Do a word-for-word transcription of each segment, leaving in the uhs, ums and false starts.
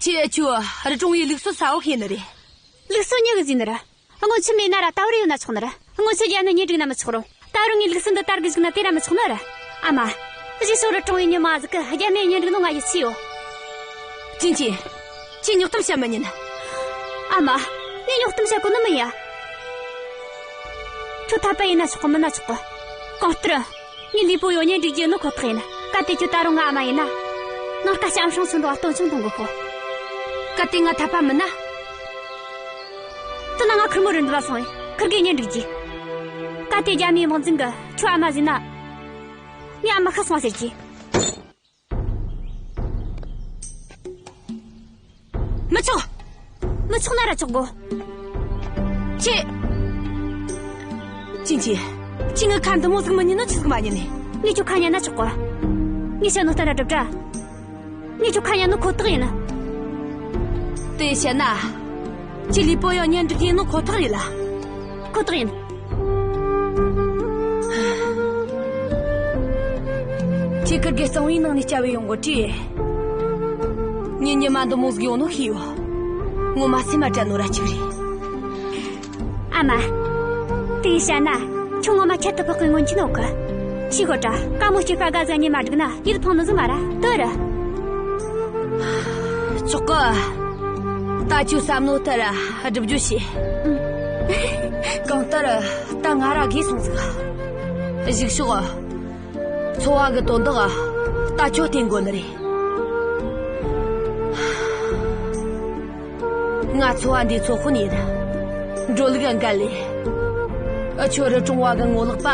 ཁྱེད་ཆོ་རི་གྲོང་བའི་ལུགས་སྲོལ་གསལ་བོ་ཤེས་ནི་རེད། ལུགས་སྲོལ་ཉི་གི་ཟིན་ནི་ར། སྔོན་ཆད་མེད་ན་ར་ད་བར་ཡོད་ན་ཆོག་ནི་ར། སྔོན་ཆད་རྒྱ་མི་གཉེན་སྒྲིག་ན་མི་ཆོག་རོ། ད་བར་ངའི་ལུགས་སྲོལ་འདི་དར་གི་བཞུགས་ན་དེ་ར་མི་ཆོག་ནི་ར། ཨ་མ། གཞིས་ཕྱོགས་རི་གྲོང་བའི་ཉི་མ་ཟིག་གི་རྒྱ་མི་གཉེན་སྒྲིག་ནོ་ང་ཡིད་ཆེས་ཡོད། ཅིན་ཅིན། ཁྱེད་ཉོག་གཏམ་བཤད་མི་ཉན། ཨ་མ། ངས་ཉོག་གཏམ་བཤད་གོ་ནི་མིན་ཡ། ཁྱོད་འཐད་པ་ཡིན་ན་ཆོག་གི་མིན་ན་ཆོག་གི། གང་ལྟར། ངའི་ལུས་པོ་ཡོད་ཉེན་སྒྲིག་རྒྱུ་ནི་ཁོ་ཐག་ཡིན། གལ་ཏེ་ཁྱོད་ད་རུང་ང་ཨ་མ་ཡིན་ན། ནངས་ཀ་ལྕམ་སྲང་ཚོ་འདུག་ཨ་སྟོན་ཆུང་གཏོང་དགོས་ཕོ། གལ་ཏེ་ང་འཐད་པ་མིན་ན། དེ་ན་ང་ཁེར་མོ་རེད་འདུག་ལ་སོང་ཡིན་ཁེར་གི་ཉེན་སྒྲིག་རྒྱུ། གལ་ཏེ་རྒྱ་མིའི་དམག་འཛིན་གི་ཁྱོད་ཨ་མ་ཟིན་ན། ངའི་ཨ་མ་ཤི་སོང་ཟེར་གྱི། མི་ཆོག་མི་ཆོག་ན་ར་ཆོག་གོ། ཁྱེད། ཅིན་ཅིན། ཁྱེད་ངའི་ཁ་འདི་མོ་ཟིག་མི་ཉན་ནོ་ཆི་ཟིག་མ་ཉན་ནི། ངས་ཁྱོད་ཁ་ཉན་ན་ཆོག་གོ། ངས་བཤད་ནོ་ལྟར་ར་སྒྲུབ་དྲ། ངས་ཁྱོད་ཁ་ཉན་ནོ་ཁོ་ཐག་ཡིན། དེ་བཤད་ན། ཁྱེད་ལུས་པོ་ཡང་གཉེན་སྒྲིག་ཡིན་ནོ་ཁོ་ཐག་ཡིན་ལ། ཁོ་ཐག་ཡིན། ཁྱེད་ཁེར་གི་གཙང་བོའི་ནང་ནས་བསྐྱལ་བའི་ཡོང་གོ་དྲིས། ངས་ཉི་མ་འདི་མོ་ཟིག་ཡོང་ནོ་ཤེས་ཡོད། ངོ་མ་སེམས་མ་དྲན་ནོ་ར་ཅིག་རེད། ཨ་མ། དེ་བཤད་ན། ཁྱོད་ངོ་མ་ཁྱད་དུ་འཕགས་པའི་སྔོན་ཆད་ནོ་གི། ཤི་ཤོད་དྲ་དཀའ་མོ་སྐྱེས་པ་དགའ་ཟ་ཉི་མ་འགྲིག་ན་ཡིད་ཕངས་ནི་ཟིག་མ་ར་དོ་ར། ཆོག་གི། ད་ཁྱོད་བསམ་ནོ་ལྟར་སྒྲུབ་རྒྱུ་བྱེད། གང་ལྟར་ད་ང་ར་རྒས་སོང་ཟིག་གཞུག་ཕྱོགས། འཚོ་བ་གི་དོན་དག་ད་ཁྱོད་བརྟེན་དགོས་ནི་རེད། ང་འཚོ་བ་འདིའི་འཚོ་དཔོན་ཡིན། འགྲོ་ལུགས་འགལ་ལས། ཨ་ཁྱོད་རི་གྲོང་བ་གི་ངོ་ལོག་པ་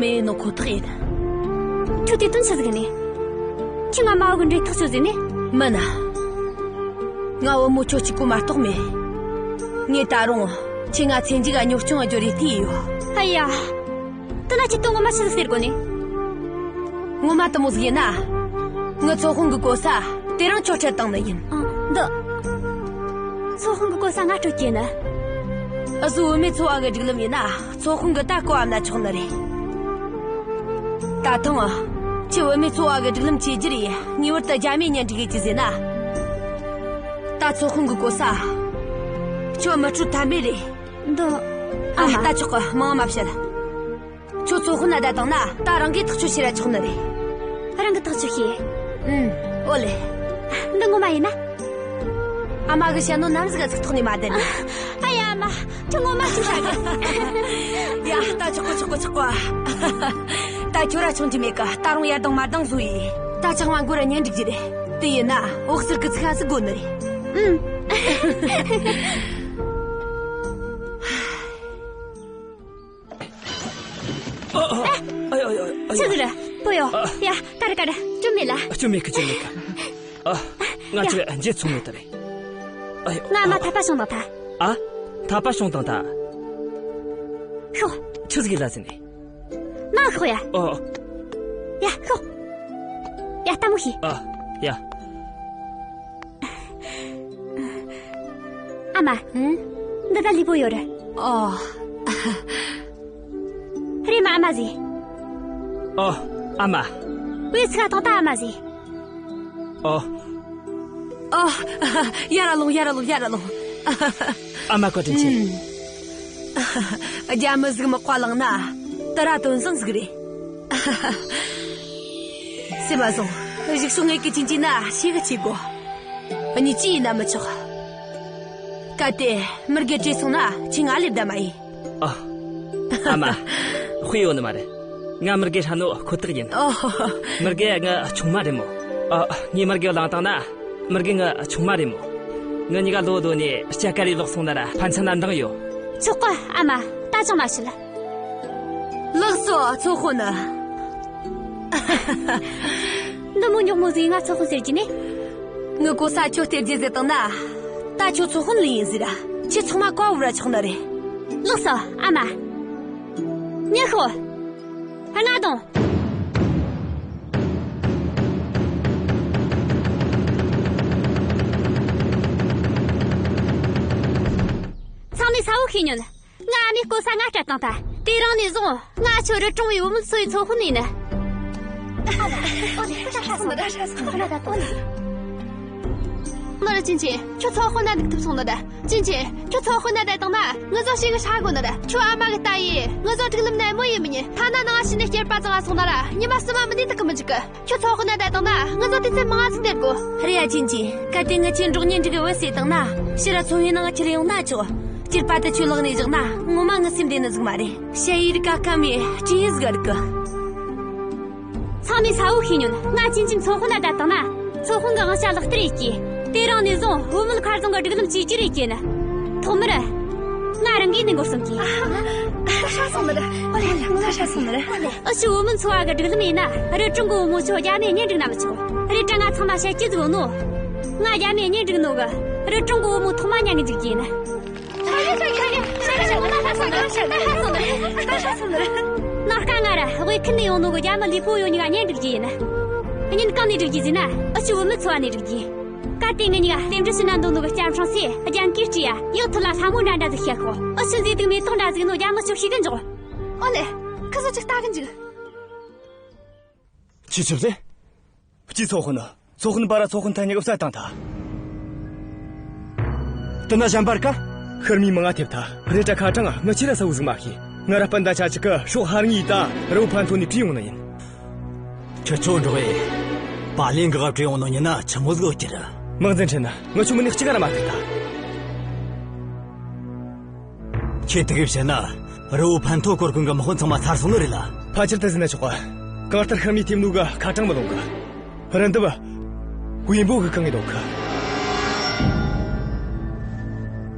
མེད་ནོ་ཁོ་ཐག་ཡིན། ཁྱོད་དེ་དོན་ཆི་ཟིག་ནི། ཁྱོད་ང་མ་བུ་གི་འབྲེལ་ཐག་ཆོད་ཟིན་ནི། མིན་ན། ང་བུ་མོ་ཁྱོད་གཅིག་པོ་མ་གཏོགས་མེད། ངས་ད་རུང་ཁྱེད་ང་ཚེ་མཇུག་ག་གཉོར་སྐྱོང་བ་འཇོར་རེ་བལྟས་ཡོད། ཨ་ཡ། དེ་ན་ཁྱེད་དོན་ངོ་མ་ཆི་ཟིག་ཟེར་གོ་ནི། ངོ་མ་དེ་མོ་ཟིག་ཡིན་ན། ངའི་ཚོ་དཔོན་གི་གོ་ས་དེ་རིང་ཁྱོད་སྤྲད་བཏང་ནི་ཡིན། ཨ། འདི། ཚོ་དཔོན་གི་གོ་ས་ང་སྤྲོད་ཀྱི་ཡིན། ཨ་ཟོ་བུད་མེད་འཚོ་བ་གི་སྒྲིག་ལམ་ཡིན་ན་ཚོ་དཔོན་གི་ད་གོ་བ་ན་ཆོག་ནི་རེད། ད་ཐེངས་ཁྱེད་བུད་མེད་འཚོ་བ་གི་སྒྲིག་ལམ་བཅོས་རྒྱུ་རེད། ངེས་པར་དུ་རྒྱ་མིའི་གཉེན་སྒྲིག་གི་ཅི་ཟེར་ན། ད་ཚོ་དཔོན་གི་གོ་ས་ཁྱོད་མི་སྤྲོད་ཐབས་མེད་རེད། འདི། ཨ། ཨ་མ། ད་ཆོག་གི། མང་མ་བཤད། ཁྱོད་ཚོ་དཔོན་ན་བསྡད་བཏང་ན་ད་རང་གིས་ཐག་གཅོད་བྱས་ར་ཆོག་ནི་རེད། རང་གིས་ཐག་གཅོད་བྱས། ཨུམ། ཨོ་ལེ། འདི་ངོ་མ་ཡིན་ན། ཨ་མ་གིས་བཤད་ནོ་ནམ་ཟིག་ག་ཚིག་ཐོག་ནས་མ་བསྡད་ནི། ཨ་ཡ་ཨ་མ། ཁྱོད་ངོ་མ་ཅིག་ཧྲ་གི། ཡ་ད་ཆོག་གི་ཆོག་གི་ཆོག་གི། ད་ཁྱོད་ར་ཆུང་གི་མེད་གི། ད་རུང་ཡར་ལྡང་མར་ལྡང་བཟོ་ཡི། ད་ཆང་མ་འགོར་ར་གཉེན་སྒྲིག་རྒྱུ་རེད། དེ་ཡིན་ན་འོག་ཟུར་གི་ཚིག་ཧ་ཟིག་དགོས་ནི་རེད། ཨུམ། ཨ་ཨ་ཨ་ཨ་ཨ། ཆི་ཟིག་རེད། པོ་ཡོ། ཨ། ཡ། ཀ་ར་ཀ་ར། སྐྱོན་མེད་ལ། སྐྱོན་མེད་གི། སྐྱོན་མེད་གི། ཨ། ང་ཡ། ཚོས་འཇལ་ཚུགས་མེད་ད་རེད། ཨ་ཡོ། ང་ཨ་མ་འཐད་པ་བྱུང་དང་ད། ཨ། འཐད་པ་བྱུང་དང་ད། ཤོག་ཆི་ཟིག་ལ་ཟིན་ནས། ནང་ཤོག་ཡ། ཨོ། ཡ་ཤོག་ཡ་ལྟ་མོ་ཤི། ཨ། ཡ། ཨ་མ། ཧུམ། འདི་ད་ལུས་པོ་ཡོད་རེད། ཨོ། རེད་མ་ཨ་མ་ཟིག་ཨོ། ཨ་མ། བུའི་ཚིག་ག་ཐོག་ད་ཨ་མ་ཟིག་ཨོ། ཨོ། ཡར་ལོངས། ཡར་ལོངས། ཡར་ལོངས། ཨ་མ་བཀའ་དྲིན་ཆེ། ཨུམ། རྒྱ་མི་ཟིག་མི་དཔའ་ལངས་ན་དེ་ར་དོན་བཟང་ཟིག་རེད། སེམས་མ་བཟང་། གཞུག་ཕྱོགས་ངེད་ཀྱི་ཅིན་ཅིན་ན་ཤེས་གི་བྱེད་དགོ། གཉིས་ཅི་ཡིན་ན་མི་ཆོག་གལ་ཏེ་མི་རྒན་བྲོས་སོང་ན་ཁྱེད་ང་སླེབས་ད་མ་ཡིན། ཨ། ཨ་མ། དཔེ་ཡོད་ནི་མ་རེད། ང་མི་རྒན་ཧྲ་ནོ་ཁོ་ཐག་ཡིན། ཨོ། མི་རྒན་ང་ཆུང་མ་རེད་མོ། ཨ། ངས་མི་རྒན་བླངས་བཏང་ན། མི་རྒན་ང་ཆུང་མ་རེད་མོ། ང་གཉིས་ཀ་ལོ་ལོ་ནས་སྐྱ་ཀ་རེ་ལོག་སོང་ན་ར་ཕན་ཚུན་ན་འདང་ཡོད། ཆོག་གི་ཨ་མ། ད་ཅང་མ་བཤད། ལགས་སོ་ཚོ་དཔོན། འདི་མོ་མགྱོགས་མོ་ཟིག་ང་ཚོ་དཔོན་ཟེར་གྱི་ནི། ངའི་གོ་ས་ཁྱོད་སྟེར་རྒྱུ་ཟེར་བཏང་ན། ད་ཁྱོད་ཚོ་དཔོན་ལས་ཡིན་ཟེར་ར། ཁྱེད་ཚང་མ་བཀའ་བོར་ར་ཆོག་ནི་རེད། ལགས་སོ་ཨ་མ། ཉི་ཤོ། ལྔ་དང་། ཚང་མས་གསལ་བོ་ཤེས་ཉོན། ང་ཨ་མའི་གོ་ས་ང་སྤྲད་བཏང་ད། དེ་རིང་ནས་བཟུང་ང་ཁྱོད་རི་གྲོང་བའི་བུ་མོ་ཚོའི་ཚོ་དཔོན་ཡིན། ཨ་ལ། ཨོ་ལེ། ཧྲ་ཧྲ་སོང་། ཧྲ་ཧྲ་སོང་། ཧྲ་ཧྲ་སོང་། ནོར་ཅིན་ཅིན། ཁྱོད་ཚོ་དཔོན་ན་འདུག་ཐུབ་སོང་ནི་རེད། ཅིན་ཅིན། ཁྱོད་ཚོ་དཔོན་ན་བསྡད་བཏང་ན་ང་ཚོ་ཞིག་གི་ཧྲ་གོ་ནི་རེད། ཁྱོད་ཨ་མ་གི་ལྟ་ཡི་ང་ཚོ་སྒྲིག་ལམ་ནན་མོ་ཡིན་མི་ཉན། ཐ་ན་ནང་ཞིག་ནས་སྐྱེར་པ་ཙང་སོང་ན་ར་ཉི་མ་གསུམ་མ་མི་འདི་དག་གི་མི་འཇུག་གི། ཁྱོད་ཚོ་དཔོན་ན་བསྡད་བཏང་ན་ང་ཚོ་དེ་ཚེ་མང་ང་ཟིག་སྟེར་དགོ། རེད་ཡ་ཅིན་ཅིན། གལ་ཏེ་ངི་ཆོ་འབྲོག་གཉེན་སྒྲིག་གི་བུད་ཟེར་བཏང་ན་ཕྱིར་ར་ཚོང་བའི་ནང་ཁྱེར་ཡོང་ན་ཆོག་སྐྱེར་པ་དེ་ཁྱོད་ལག་ནས་བཞག་ན་ངོ་མ་ངི་སེམས་བདེ་ནི་ཟིག་མ་རེད། ཞ་ཡི་རི་ཀ་ཀ་མེ་ཅི་ཡི་ཟིག་རིག་གི། ཚང་མས་གསལ་བོ་ཤེས་ཉོན། ང་ཅིན་ཅིན་ཚོ་དཔོན་ན་བསྡད་བཏང་ན། ཚོ་དཔོན་གི་དབང་ཆ་ལག་བསྟར་ཡེད་རྒྱུ། དེ་རིང་ནས་བཟུང་བུད་མེད་མཁར་རྫོང་གི་སྒྲིག་ལམ་བཅོས་སྒྱུར་ཡེད་རྒྱུ་ཡིན། ཐོག་མར། ང་རང་གིས་ནི་འགོ་རྩོམ་གྱིས། ཧྲ་སོང་ནི་རེད། ཧྲ་སོང་ནི་རེད། འུ་ཆོ་བུད་མེད་ཚོ་བ་གི་སྒྲིག་ལམ་ཡིན་ན། རི་གྲོང་གི་བུ་མོ་ཚོ་རྒྱ་མིའི་གཉེན་སྒྲིག་ན་མི་ཆོག་རི་གྲོང་ང་ཚང་མ་བཤད་རྒྱུ་ཟིག་ཡོད་ནོ། ང་རྒྱ་མིའི་གཉེན་སྒྲིག་ནོ་གི། རི་གྲོང་གི་བུ་མོ་ཐོག་མ་ཉན་གི་འཇུག་རྒྱུ་ཡིན། ནངས་ཀ་ང་ར་དབུས་ཁུལ་ནས་ཡོང་ནོ་གི་རྒྱ་མི་ལུས་པོ་ཡོད་ཉི་ག་གཉེན་སྒྲིག་རྒྱུ་ཡིན། གཉེན་གང་ནས་སྒྲིག་རྒྱུ་ཟེར་ན། འུ་ཆོ་བུད་མེད་ཚོ་བ་ནས་སྒྲིག་རྒྱུ། གལ་ཏེ་ངེད་གཉིས་ཀ་རྟེན་འབྲེལ་ཞུ་ན་འདོད་ནོ་གི་ལྕམ་སྲང་སྲས་རྒྱན་གོས་སྤྲས་ཡ། ཡག་ཐུ་ལ་ལྷ་མོ་འདྲ་འདྲ་ཟིག་བཤད་ཤོག་འུ་ཆོ་མཛེས་སྡུག་མེ་ཏོག་འདྲ་ཟིག་ནོ་རྒྱ་མི་ཆོ་ཤེས་གི་འཇོག་ཨོ་ལེ། ཁི་ཚོ་ཅིག་ལྟ་གི་འཇུག་ཁྱི་ཆུབ་ཟེ། སྤྱི་ཚོགས་དཔོན། ཚོགས་དཔོན་པ་ར་ཚོགས་དཔོན་ཐ་སྙད་གི་བསད་བཏང་ཐལ། དེ་ན་གཞན་པར་ཀ་ཤར་མིའི་མིང་ང་ཐེབས་ཐལ། རེད་དྲ་ཁ་གྲངས་ང་ཆེ་ར་ས་བོ་ཟིག་མ་ཤེས། ང་ར་སྤུན་ཟླ་ཆ་གཅིག་གི་ཤོག་ཧར་ངིས་ད་རི་བོ་ཕན་ཐོ་ནས་བྲིས་ཡོང་ནི་ཡིན། ཁྱེད་ཚོ་འགྲོ་ཨེ། པ་ལིན་གི་བྲིས་ཡོང་ནོ་ཉིན་ན་ཆི་མོ་ཟིག་ཡོད་ཀྱི་རེད། དམག་འཛིན་ཁྲིན། ང་ཆུ་མི་ནི་གཅིག་ར་མ་ཐུག་ཐལ། ཁྱེད་དེ་གི་བཤད་ན། རི་བོ་ཕན་ཐོ་སྐོར་གུང་གི་དམག་དཔོན་ཚང་མ་ཚར་སོང་ནི་རེད་ལ། ཕལ་ཆེར་དེ་ཟིན་ན་ཆོག་གི། གང་ལྟར་ཤར་མིའི་ཐེབས་ནུ་གི་ཁ་གྲངས་མི་ལོང་གི། རི་འདབས། ཝིན་པོ་གི་གང་ངེ་འདུག་གི།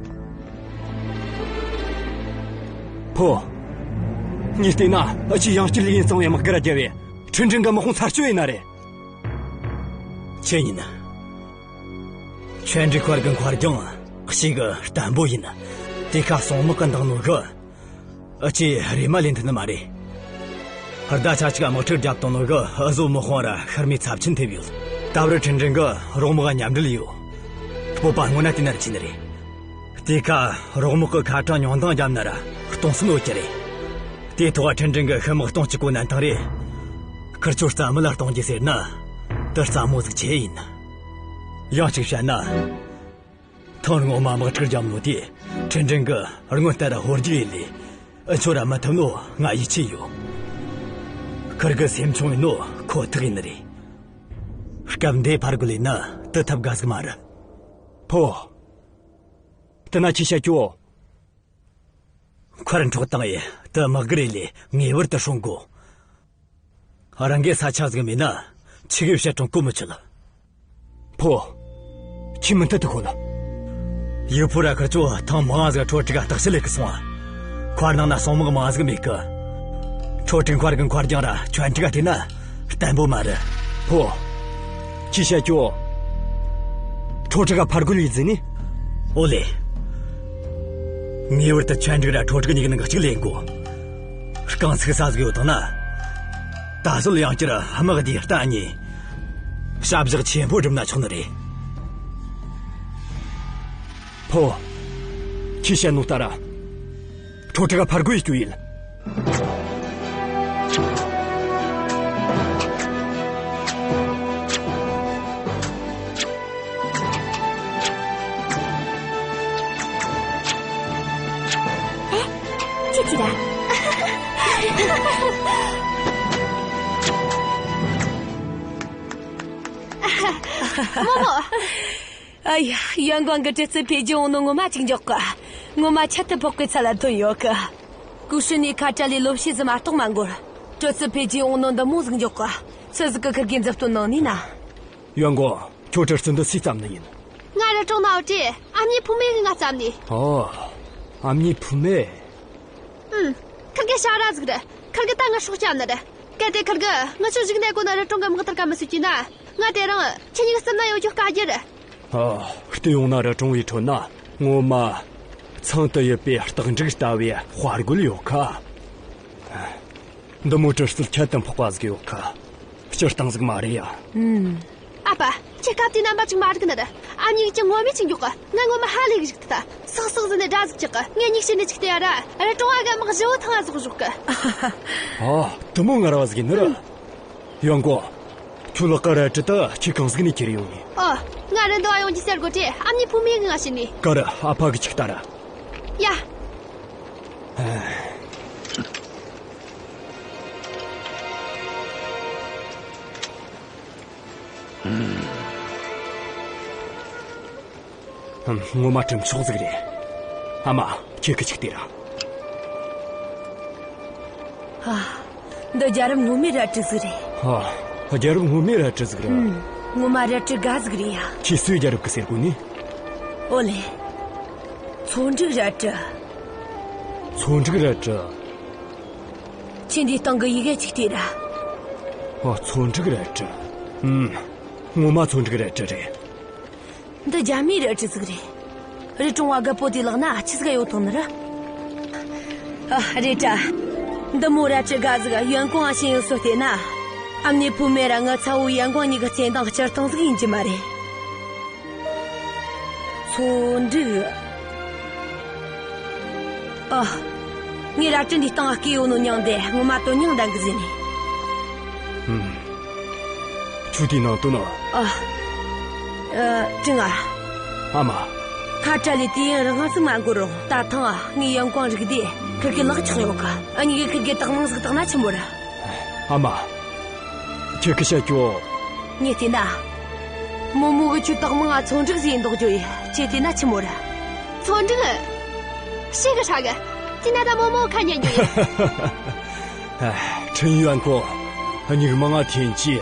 ཕོ། ངས་བལྟས་ན་འུ་ཆོས་ཡང་བསྐྱར་ལས་ཡིན་གཙང་བའི་དམག་སྒར་རྒྱབ་བས་ཁྲིན་ཀྲིན་གི་དམག་དཔུང་ཚར་གཅོད་ཡིན་ན་རེད། ཁྱེད་ཡིན། ཁྲིན་ཀྲིན་མཁར་གི་མཁར་རྒྱང་ཞེ་གི་བརྟན་པོ་ཡིན། དེ་ཁ་སྲུང་དམག་གི་འདང་ནོ་གི། འུ་ཆོས་རེ་མ་ལེན་ཐུབ་ནི་མ་རེད། ཧར་ཟླ་ཆ་གཅིག་དམག་འཁྲུག་བརྒྱབ་བཏང་ནོ་གི་འུ་ཟོ་དམག་དཔུང་ར་ཤར་མིའི་ཚབས་ཆེན་ཐེབས་ཡོད། ད་བར་ཁྲིན་ཀྲིན་གི་རོགས་དམག་མཉམ་འབྲེལ་ཡོད། སྤོབས་པ་སྔོན་ན་དེ་ན་ར་ཆེ་ནི་རེད། དེ་ཁ་རོགས་དམག་གི་ཁ་གྲངས་ཉུང་འདང་བརྒྱབ་ན་ར་གཏོང་སེམས་ཡོད་ཀྱི་རེད། དེ་ཐོག་ཁྲིན་ཀྲིན་གི་ཤི་དམག་གཏོང་བཅུག་གོ་ནན་ཐང་རེད། ཁིར་ཆོ་རྩ་མེད་ལ་གཏོང་རྒྱུ་ཟེར་ན། དེ་རྩ་མོ་ཟིག་ཆེ་ཡིན། ཡང་གཅིག་བཤད་ན། ཐེངས་སྔོན་མ་དམག་འཁྲུག་རྒྱབ་ནོ་དེ། ཁྲིན་ཀྲིན་གི་སྔོན་ལྟར་ཧོལ་རྒྱུག་ཡེད་ལས། འུ་ཆོ་ར་མི་ཐུབ་ནོ་ང་ཡིད་ཆེས་ཡོད། ཁིར་གི་སེམས་ཆུང་ཡིན་ནོ་ཁོ་ཐག་ཡིན་ནི་རེད། སྐབས་འདི་ཕར་རྒོལ་ལས་ན་དེ་ཐབས་དགའ་ཟིག་མ་རེད། ཕོ། དེ་ན་ཁྱི་ཤ་ཀྱོ། མཁར་འཕྲོག་བཏང་ཡས་དེ་དམག་སྒར་ཡེད་ལས་ངེས་པར་དུ་སྲུང་དགོ། རང་གི་ས་ཆ་ཟིག་མེད་ན་ཆི་གི་བཤད་རུང་གོ་མི་ཆོད། ཕོ། ཁྱི་མི་མཐུ་དུ་ཁོ་ལ། ཡུ་ཕུ་ར་ཁར་ཚོ་ཐང་མང་ཟིག་ཁྲོ་ཀྲིག་ག་བརྟག་དཔྱད་ལས་གི་སོང་ཨ། མཁར་ནང་ན་སྲུང་དམག་མང་ཟིག་མེད་གི། ཁྲོ་ཀྲིག་མཁར་གི་མཁར་རྒྱང་ར་ཁྲོན་ཀྲིག་ག་བལྟས་ན་བརྟན་པོ་མ་རེད། ཕོ། ཁྱི་ཤ་ཀྱོ། ཁྲོ་ཀྲིག་ག་ཕར་རྒོལ་ཡེད་ཟེར་ནི། ཨོ་ལེ། ངེས་པར་དུ་ཁྲོན་ཀྲིག་ར་ཁྲོ་ཀྲིག་གཉིས་ཀྱི་ནང་གི་གཅིག་ལེན་དགོ། རྐང་ཚུགས་ས་ཟིག་ཡོད་དང་ན། ད་གཟོད་ཡང་བསྐྱར་དམག་སྡེའི་རྟ་གཉིས། ཞབས་བཞག་ཆེན་པོ་བསྒྲུབ་ན་ཆོག་ནི་རེད། ཕོ། ཁྱི་བཤད་ནོ་ལྟར། ཁྲོ་ཀྲིག་ག་ཕར་རྒོལ་ཡེད་རྒྱུ་ཡིན། ཨེ། ཅི་ཅི་ར། རྨོ་མོ། ཨ་ཡ། ཡོན་ཀོང་གི་གྲི་རྩལ་འཕེལ་རྒྱས་འོང་ནོ་ངོ་མ་ཅིག་མགྱོགས་གི། ངོ་མ་ཁྱད་དུ་འཕགས་པའི་ཚད་ལ་ཐོན་ཡོད་གི། ཀུ་ཧྲི་ནས་ཁ་བྲལ་ལས་ལོ་ཕྱེད་ཙམ་མ་གཏོགས་མ་འགོར། གྲི་རྩལ་འཕེལ་རྒྱས་འོང་ནོ་འདི་མོ་ཟིག་མགྱོགས་གི། ཚུལ་ཟིག་གི་ཁིར་གིས་མཛུབ་སྟོན་གནང་ནི་ན། ཡོན་ཀོང་། ཁྱོད་གྲི་རྩལ་འདི་སུས་བརྩམས་ནི་ཡིན། ང་རི་གྲོང་ནང་བྲོས། ཨ་མྱེས་བུ་མོ་གིས་ང་བརྩམས་ནི། ཨོ། ཨ་མྱེས་བུ་མོ། ཨུམ། ཁིར་གི་ཞ་ར་ཟིག་རེད། ཁིར་གི་ད་ང་སྲོག་སྐྱབས་ནི་རེད། གལ་ཏེ་ཁིར་གི་ང་ཆོ་གཞུག་ནས་གོ་ན་རི་གྲོང་གི་དམག་དར་ག་མི་སུ་གྱིས་ན། ང་དེ་རིང་ཁྱེད་གཉིས་གི་རྩིབ་ན་ཡོད་རྒྱུ་དཀའ་རྒྱུ་རེད། ཨ། བལྟས་ཡོང་ན་རི་གྲོང་བའི་ཁྲོད་ན་ངོ་མ་ཚང་དུ་ཡོད་པའི་སྟག་འབྲུག་ལྟ་བུའི་དཔའ་རྒོད་ཡོད་ཁ། འདི་མོ་གྲི་རྩལ་ཁྱད་དུ་འཕགས་པ་ཟིག་ཡོད་ཁ། སྤྱིར་བཏང་ཟིག་མ་རེད་ཡ། ཨུམ། ཨ་ཕ། ཁྱེད་སྐབས་དེའི་རྣམ་པ་ཅིག་མ་རིག་ནི་རེད། ཨ་མྱེས་ཀྱི་ངོ་མས་ཅིག་མགྱོགས་གི། ང་ངོ་མ་ཧ་ལས་གི་ཞིག་ཐུ་ཐ། སག་སག་ཟིན་ནས་དགྲ་ཟིག་ཅིག་གི། ངས་མྱིག་ཕྱེ་ནས་ཅིག་བལྟས་ཡ་ར། རི་གྲོང་བ་གི་དམག་བཞི་བོ་ཐང་ང་ཟོག་ཞོག་གི། ཨ། དེ་མོ་ངར་བ་ཟིག་ཡིན་ནི་རེད། ཡོན་ཀོང་། ཁྱོད་ལག་ག་རལ་གྲི་དེ་ཁྱེད་གང་ཟིག་ནས་ཁྱེར་ཡོང་ངས། ཨོ། ང་ ང་རི་འདི་བ་ཡོང་གི་ཟེར་གོ་དྲེ། ཨ་མྱེས་བུ་མེད་གི་ང་ཤི་ནི། ཀ་རི་ཨ་ཕ་གི་ཅིག་ལྟ་ར། ཡ། ངོ་མ་གྲུབ་ཆོག་ཟིག་རེད། ཨ་མ། ཁྱེད་ཀྱི་ཅིག་ལྟོས་ར། ཨ། འདི་རྒྱལ་རབས་སྔོན་མའི་རལ་གྲི་ཟིག་རེད། ཨ། རྒྱལ་རབས་སྔོན་མའི་རལ་གྲི་ཟིག་རེད། ཨུམ། ངོ་མ་རལ་གྲི་དགའ་ཟིག་རེད་ཡ། ཁྱེད་སུའི་རྒྱལ་རབས་ཀྱི་ཟེར་གོ་ནི། ཨོ་ལེ། ཚོ་འབྲུག་རལ་གྲི། ཚོ་འབྲུག་རལ་གྲི། ཁྱེད་འདིའི་སྟེང་གི་ཡི་གེ་ཅིག་ལྟོས་ར། ཨ། ཚོ་འབྲུག་རལ་གྲི། ཨུམ། ངོ་མ་ཚོ་འབྲུག་རལ་གྲི་རེད། འདི་རྒྱ་མིའི་རལ་གྲི་ཟིག་རེད། རི་གྲོང་བ་རྒད་པོ་དེའི་ལག་ན་ཆི་ཟིག་ཡོད་དང་ནི་ར། ཨ། རེད་དྲ། འདི་མོ་རལ་གྲི་དགའ་ཟིག་ཡོན་ཀོང་ང་ཤེས་ཡོན་སོ་བལྟས་ན། ཨ་མྱེས་བུ་མེད་ར་ངི་ཚ་བོ་ཡོན་ཀོང་གཉིས་ཀྱི་བརྩེ་འདང་སྤྱིར་བཏང་ཟིག་ཡིན་གྱི་མ་རེད། ཚོ་འབྲུག་ཨ། ངས་རལ་གྲི་འདིའི་སྟེང་བརྐོས་ཡོད་ནོ་མྱིང་དེ་ངོ་མ་དོན་སྙིང་ལྡན་གི་ཟེར་ནས། ཧུམ། ཁྱོད་དེའི་ནང་དོན་ནི། ཨ། ཨ། ཀྲིན་ཨ། ཨ་མ། ཁ་བྲལ་ལས་དུས་ཡུན་རིང་ཟིག་མ་འགོར་རུང་ད་ཐེངས་ངས་ཡོན་ཀོང་རིག་དུས་ཁིར་གི་ལག་ཆགས་ཡོད་གི། འུ་གཉིས་ཀས་ཁིར་གི་དག་མིང་ཟིག་བཏགས་ན་ཆི་མོ་རེད། ཨ་མ། ཁྱེད་ཀྱིས་བཤད་རྒྱུ། ངས་བལྟས་ན། རྨོ་མོ་གིས་ཁྱོའི་དག་མིང་ང་ཚོ་འབྲུག་ཟེར་འདོགས་རྒྱུ་ཡིན། ཁྱེད་བལྟས་ན་ཆི་མོ་རེད། ཚོ་འབྲུག་ཤེས་གི་ཧྲ་གི། དེ་ན་ད་རྨོ་མོ་ཁ་ཉན་རྒྱུ་ཡིན། ཁྲིན་ཡོན་ཀོང་། སྨྱུག་མིང་ང་ཐེན་ཅི།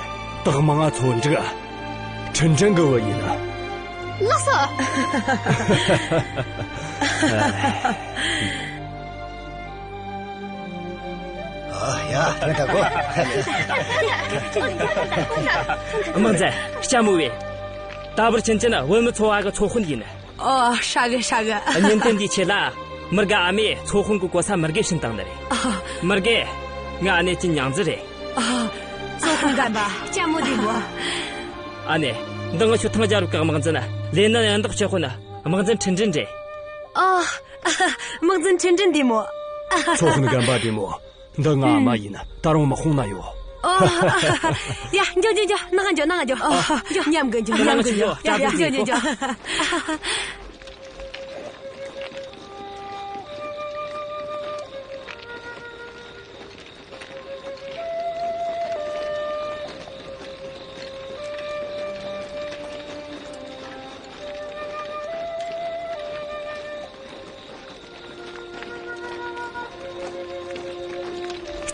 དག་མིང་ང་ཚོ་འབྲུག་ཁྲིན་ཀྲིན་གི་བུ་ཡིན། ལགས་སོ། ཨ། ཡ། ད་ལྟ་གོ། དམག་འཛིན་ལྕམ་མོ་བས། ད་བར་ཕྱིན་ཅི་ནི་བུད་མེད་ཚོ་བ་གི་ཚོ་དཔོན་ཡིན། ཨོ། ཧྲ་གི་ཧྲ་གི། བརྙན་དོན་འདིའི་ཆེད་ལ་མུར་གེ་ཨ་མས་ཚོ་དཔོན་གི་གོ་ས་མུར་གེ་བྱིན་བཏང་ནི་རེད། ཨ། མུར་གེ། ངའི་ཨ་ནེ་གི་ཉང་ཙི་རེད། ཨ། ཚོ་དཔོན་རྒན་པ་ལྕམ་མོ་བདེ་མོ། ཨ་ནེ། འདི་ངི་ཆོ་ཐང་རྒྱལ་རབས་གི་དམག་འཛིན་ལེ་ནན་ཡན་དག་ཆེ་ཁོ་ན། དམག་འཛིན་ཁྲིན་ཀྲིན་རེད། ཨ། དམག་འཛིན་ཁྲིན་ཀྲིན་བདེ་མོ། ཚོ་དཔོན་རྒན་པ་བདེ་མོ། འདི་ངའི་ཨ་མ་ཡིན། ད་རུང་དམག་དཔུང་ན་ཡོད། ཨོ། ཡ། འགྱོ་འགྱོ་འགྱོ། ནང་འགྱོ། ནང་འགྱོ། ཨ། འགྱོ། མཉམ་གི་འགྱོ། མཉམ་གི་འགྱོ། ཡ། ཡ། འགྱོ་འགྱོ་འགྱོ།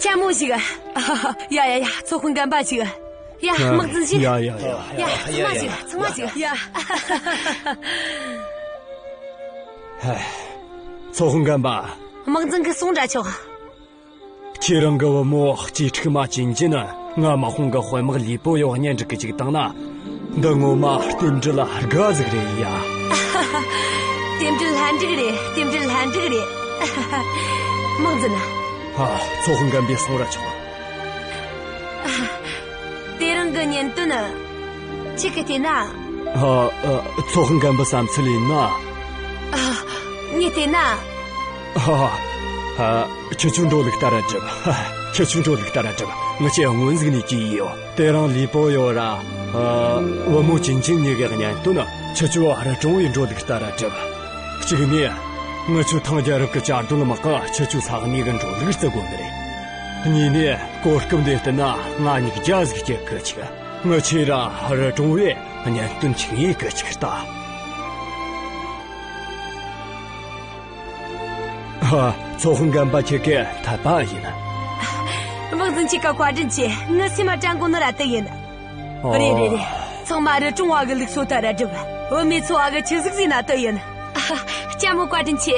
ལྕམ་མོ་ཞིག། ཡ་ཡ་ཡ། ཚོ་དཔོན་རྒན་པ་ཞིག། ཡ། དམག་འཛིན་ཞིག། ཡ་ཡ་ཡ། ཡ། ཚང་མ་ཞིག། ཚང་མ་ཞིག། ཡ། ཚོ་དཔོན་རྒན་པ། དམག་འཛིན་གིས་གསུངས་དྲ་ཆོག་ཁྱེད་རང་གི་བུ་མོ་གཅེས་ཕྲུག་མ་བྱིན་ཅི་ནི་ང་དམག་དཔུང་གི་དཔོན་དམག་ལུས་པོ་ཡོ་གཉེན་སྒྲིག་གི་བཅུག་བཏང་ན། འདི་ངོ་མ་རྟེན་འབྲེལ་དགའ་ཟིག་རེད་ཡ། རྟེན་འབྲེལ་ལྷན་སྒྲིག་རེད། རྟེན་འབྲེལ་ལྷན་སྒྲིག་རེད། དམག་འཛིན། ཨ། ཚོ་དཔོན་རྒན་པས་གསུང་ར་ཆོག་དེ་རིང་གི་བརྙན་དོན་ཁྱེད་ཀྱིས་བལྟས་ན། ཨ། ཨ། ཚོ་དཔོན་རྒན་པའི་བསམ་ཚུལ་ཡིན་ན། ཨ། ངས་བལྟས་ན། ཨ། ཨ། ཁྱེད་ཆོས་འགྲོ་ལུགས་ལྟར་སྒྲུབ། ཨ། ཁྱེད་ཆོས་འགྲོ་ལུགས་ལྟར་སྒྲུབ། ངི་ཆོས་སྔོན་ཟིག་ནས་གྱིས་ཡོད། དེ་རིང་ལུས་པོ་ཡོ་ར། ཨ། བུ་མོ་ཅིན་ཅིན་གཉིས་ཀའི་བརྙན་དོན་ཁྱེད་ཆོས་རི་གྲོང་བའི་འགྲོ་ལུགས་ལྟར་སྒྲུབ། གཅིག་ནས། ངི་ཆོ་ཐང་རྒྱལ་རབས་ཀྱི་བཅའ་སྡོད་དམག་གིས་ཁྱེད་ཆོའི་ས་གནས་ཀྱི་འགྲོ་ལུགས་བརྩི་དགོས་ནི་རེད། གཉིས་ནས། གོ་སྐབས་འདི་བསྟུན་ན་ང་མིག་རྒྱ་ཟིག་གཅིག་གི་ཆིག་ངི་ཆོས་ར་རི་གྲོང་བའི་བརྙན་དོན་ཆིག་ཡིག་གི་ཆིག་ལྟ། ཨ། ཚོ་དཔོན་རྒན་པ་ཁྱེད་ཀྱི་འཐད་པ་ཡིན། དམག་འཛིན་ཁྱེད་ཀ་བཀའ་དྲིན་ཆེ། ངི་སེམས་མ་དྲན་གོ་ནི་ར་དེ་ཡིན། རེད་རེད་རེད། ཚང་མ་རི་གྲོང་བ་གི་ལུགས་སྲོལ་ལྟར་ར་སྒྲུབ། བུད་མེད་ཚོ་བ་གི་ཆི་ཟིག་ཟིག་ན་དེ་ཡིན། ལྕམ་མོ་བཀའ་དྲིན་ཆེ།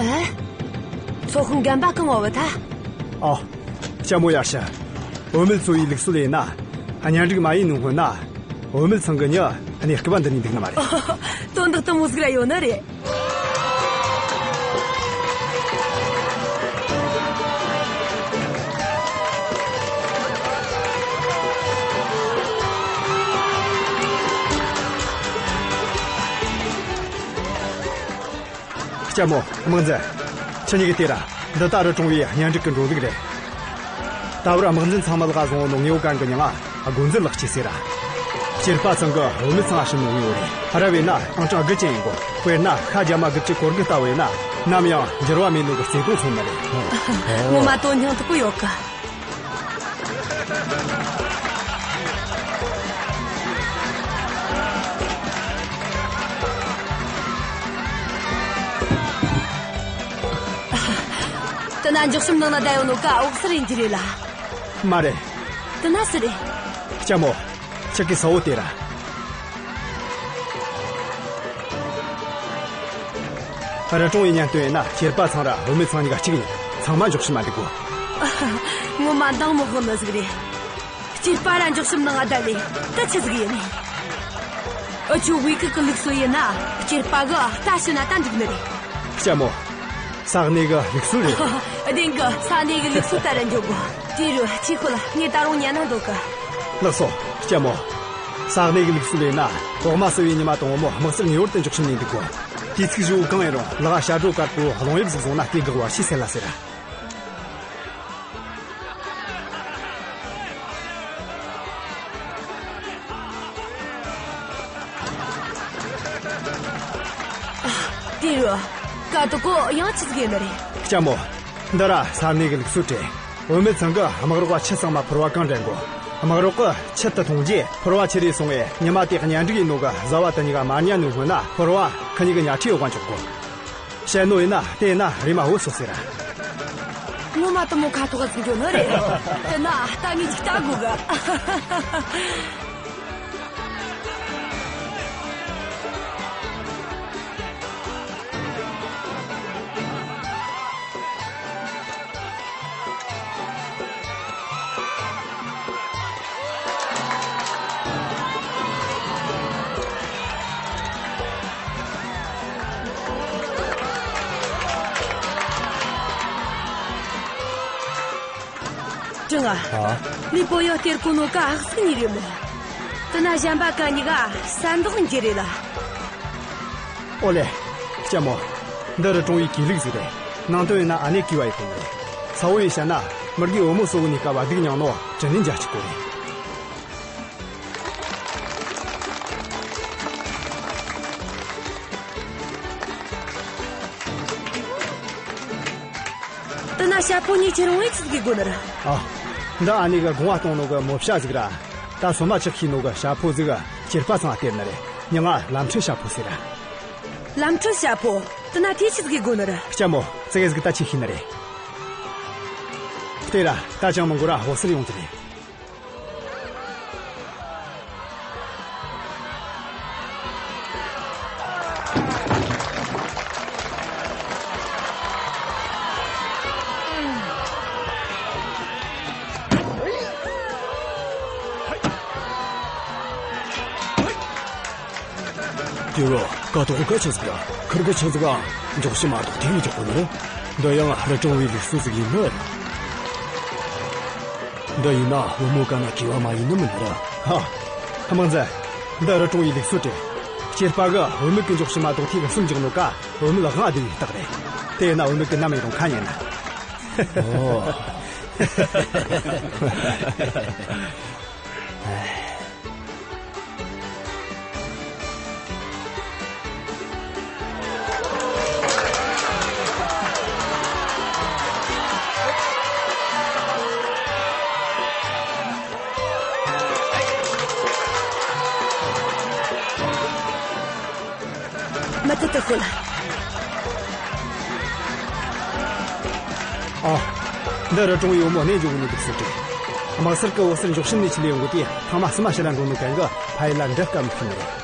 ཨེ། ཚོ་དཔོན་རྒན་པ་གང་བ་བུད་ཐལ། ཨོ། ལྕམ་མོ་ཡར་ཞུ། བུད་མེད་ཚོ་བའི་ལུགས་སྲོལ་ཡིན་ན། གཉེན་སྒྲིག་མ་ཡིན་ནོ་སྔོན་ན། བུད་མེད་ཚང་གི་མྱི་གནས་སྐབས་འདི་ནས་འདུག་ནི་མ་རེད། དོན་དག་དེ་མོ་ཟིག་ར་ཡོད་ནི་རེད། ལྕམ་མོ། དམག་འཛིན། ཁྱེད་གཉིས་ཀྱིས་ལྟོས་ར། འདི་ད་རི་གྲོང་བའི་གཉེན་སྒྲིག་གི་འགྲོ་ལུགས་རེད། ད་བར་དམག་འཛིན་ཚང་མ་ལག་བཟུང་ནོ་ངེའུ་གན་གི་མྱིང་ང་དགོན་འཛིན་ལག་སྐྱེས་ཟེར་ར། སྐྱེས་པ་ཚང་གི་བུད་མེད་ཚང་ང་ཕྱིན་ནོ་ངེའུ་རེད། རབ་ཡིན་ན་ཨང་གྲངས་དགུ་ཅན་ཡིན་གོ། དཔེར་ན་ཤ་རྒྱ་མ་དགུ་བཅུ་གོ་དགུ་ལྟ་བུ་ཡིན་ན། ནམ་ཡང་འགྱུར་བ་མེད་ནོ་གི་བརྩེ་དུང་མཚོན་ནི་རེད། ངོ་མ་དོན་སྙིང་སྟོབས་པོ་ཡོད་གི། དེ་ན་འཇོག་ཞིམ་ནང་ན་བསྡད་ཡོད་ནོ་ཀ་འོག་སར་ཡིན་གྱི་རེད་ལ། མ་རེད། དེ་ན་སུ་རེད། ལྕམ་མོ། ཁྱེད་ཀྱིས་གསལ་བོ་ལྟོས་ར། རི་གྲོང་བའི་གཉེན་སྟོན་ཡིན་ན་སྐྱེས་པ་ཚང་ར་བུད་མེད་ཚང་གཉིས་ཀ་གཅིག་ཡིན། ཚང་མ་འཇོག་ཞིམ་མ་འདུག་གོ། ངོ་མ་འདང་མི་དགོས་ནི་ཟིག་རེད། སྐྱེས་པ་ར་འཇོག་ཞིམ་ནང་ང་བསྡད་ལས་ད་ཆི་ཟིག་ཡིན་ནི། འུ་ཆོ་བོད་ཁུལ་གི་ལུགས་སྲོལ་ཡིན་ན་སྐྱེས་པ་གི་རྟ་ཞོན་ན་ད་འགྲིག་ནི་རེད། ལྕམ་མོ། ས་གནས་གི་ལུགས་སྲོལ་རེད། བདེན་གི། ས་གནས་གི་ལུགས་སྲོལ་ལྟར་ར་འཇོག་དགོས། དེ་རུ་ཆི་ཁོ་ལ་ངས་ད་རུང་ཉན་ན་འདོད་གི། ལགས་སོ། ལྕམ་མོ། ས་གནས་གི་ལུགས་སྲོལ་ཡིན་ན་འོག་མ་བསུ་བའི་ཉི་མ་དང་བུ་མོ་དམག་སར་ངེས་པར་དུ་འཇོག་ཞིམ་ནས་འདུག་གོ། དུས་ཚིགས་བཞི་བོ་གང་ཡིན་རུང་ལག་བྱ་སྒྲོ་དཀར་པོའི་རླུང་དབྱིབས་ཟིག་བཟུང་ན་དེ་དགག་བར་ཆད་སེལ་ལ་ཟེར་ར། དེ་རུ། ཀ་ཏོ་ཀོ་ཡང་ཆི་ཟིག་ཡིན་ནི་རེད། ལྕམ་མོ། འདི་ར་ས་གནས་ཀྱི་ལུགས་སྲོལ་རེད། བུད་མེད་ཚང་གིས་དམག་རོགས་ལ་ཆུ་གཙང་མ་ཕོར་བ་གང་འདྲེན་དགོས། དམག་རོགས་ཀྱིས་ཆུ་དེ་འཐུང་རྗེས་ཕོར་བ་ཁྱེར་རེ་སོང་བས་ཉི་མ་དེ་གཉེན་སྒྲིག་ཡིན་ནོ་གི་བཟའ་བ་དེ་གཉིས་ཀ་མ་ཉལ་ནོའི་སྔོན་ན་ཕོར་བ་ཁི་གཉིས་ཀྱི་ཉལ་ཁྲིའི་འོག་ག་འཇོག་དགོས། བཤད་ནོ་ཡིན་ན་དེ་ཡིན་ན་རེམ་མ་འུ་སོང་ཟེར་ར། ངོ་མ་དེ་མོ་ཁ་ཐོག་ག་ཟིག་འགྱོ་ནི་རེད། དེ་ན་ད་ངས་ཅིག་ལྟ་དགོས་གི། ཀྲང་ཨ། ཨ། ལི་པོ་ཡོ་སྟེར་གོ་ནོ་ཀ་ཧག་སི་གཉིས་རེད་མོ། དེ་ན་གཞན་པ་ཀ་གཉིས་ཀ་ས་འདོག་གི་རེད་ལ། ཨོ་ལེ། ལྕམ་མོ། འདི་རི་གྲོང་བའི་གུས་ལུགས་ཟིག་རེད། ནང་དོན་ཡིན་ན་ཨ་ནེ་གུས་པ་ཡི་གོ་ནོ་རེད། ས་བོ་ཡིས་བཤད་ན་མི་དགེ་བུ་མོ་གསོ་བོ་ནས་སྐབས་བ་སྡུག་མྱངས་ནོ་དྲིན་ལན་འཇལ་གཅིག་གོ་རེད། དེ་ན་ཞ་ཕོ་གཉིས་ཁྱེད་རང་ངས་ཆི་ཟིག་དགོས་ནི་ར། ཨ། འདི་ཨ་ནེ་གི་དགོངས་པ་གཏོང་ནོ་གི་མོ་བྱ་ཟིག་ར། ད་སོ་མ་ཆགས་ཤེས་ནོ་གི་ཞ་ཕོ་ཟིག་སྐྱེས་པ་ཚང་སྟེར་ནི་རེད། མྱིང་ང་ལམ་ཁྲིད་ཞ་ཕོ་ཟེར་ར། ལམ་ཁྲིད་ཞ་ཕོ། དེ་ན་དེ་ཆི་ཟིག་དགོས་ནི་ར། ལྕམ་མོ། ཙི་གེ་ཟིག་ད་ཆི་ཤེས་ནི་རེད། ལྟོས་ར། ད་ཅང་མི་འགོར་ར་འོག་སར་ཡོང་གི་རེད། དེ་རུ་ཀ་ཏོག་གི་ཆི་ཟིག་ཡ། ཁིར་གི་ཆི་ཟིག་ཨ། འཇོག་ཤི་མ་གཏོགས་དེ་གི་འཇོག་གོ་ནི་རེད། འདི་ཡང་རི་གྲོང་བའི་ལུགས་སྲོལ་ཟིག་ཡིན་ནི་རེད། འདི་ཡིན་ན་བུ་མོ་ག་ན་གུས་པ་མ་ཡིན་ནི་མིན་ནི་རེད། ཧ། དམག་འཛིན། འདི་རི་གྲོང་བའི་ལུགས་སྲོལ་རེད། སྐྱེས་པ་གི་བུད་མེད་ཀྱི་འཇོག་ཤི་མ་གཏོགས་དེ་གི་སུམ་འཇོག་ནོ་ཀ་བུད་མེད་དབང་བསྡུ་བའི་རྟགས་རེད། དེ་ཡིན་ན་བུད་མེད་ཀྱི་ནམ་ཡིན་རུང་ཁ་ཉན་ན། ཨོ། མ་ཐུ་ཐུ་ཧུ་ལ། ཨ། འདི་རི་གྲོང་བའི་བུ་མོ་གནས་འཇོག་གི་ནི་འདུག་ཟེར་ཏེ། དམག་སར་གི་འོད་ཟེར་འཇོག་ཤིན་ནས་ཆི་ལས་ཡོང་གི་དེ་ཐང་མ་སི་མ་ཤི་ར་འགྲོ་ནི་གན་གི་ཕ་ཡི་ལ་འདྲི་སྐབས་མི་ཤི་ནི་རེད།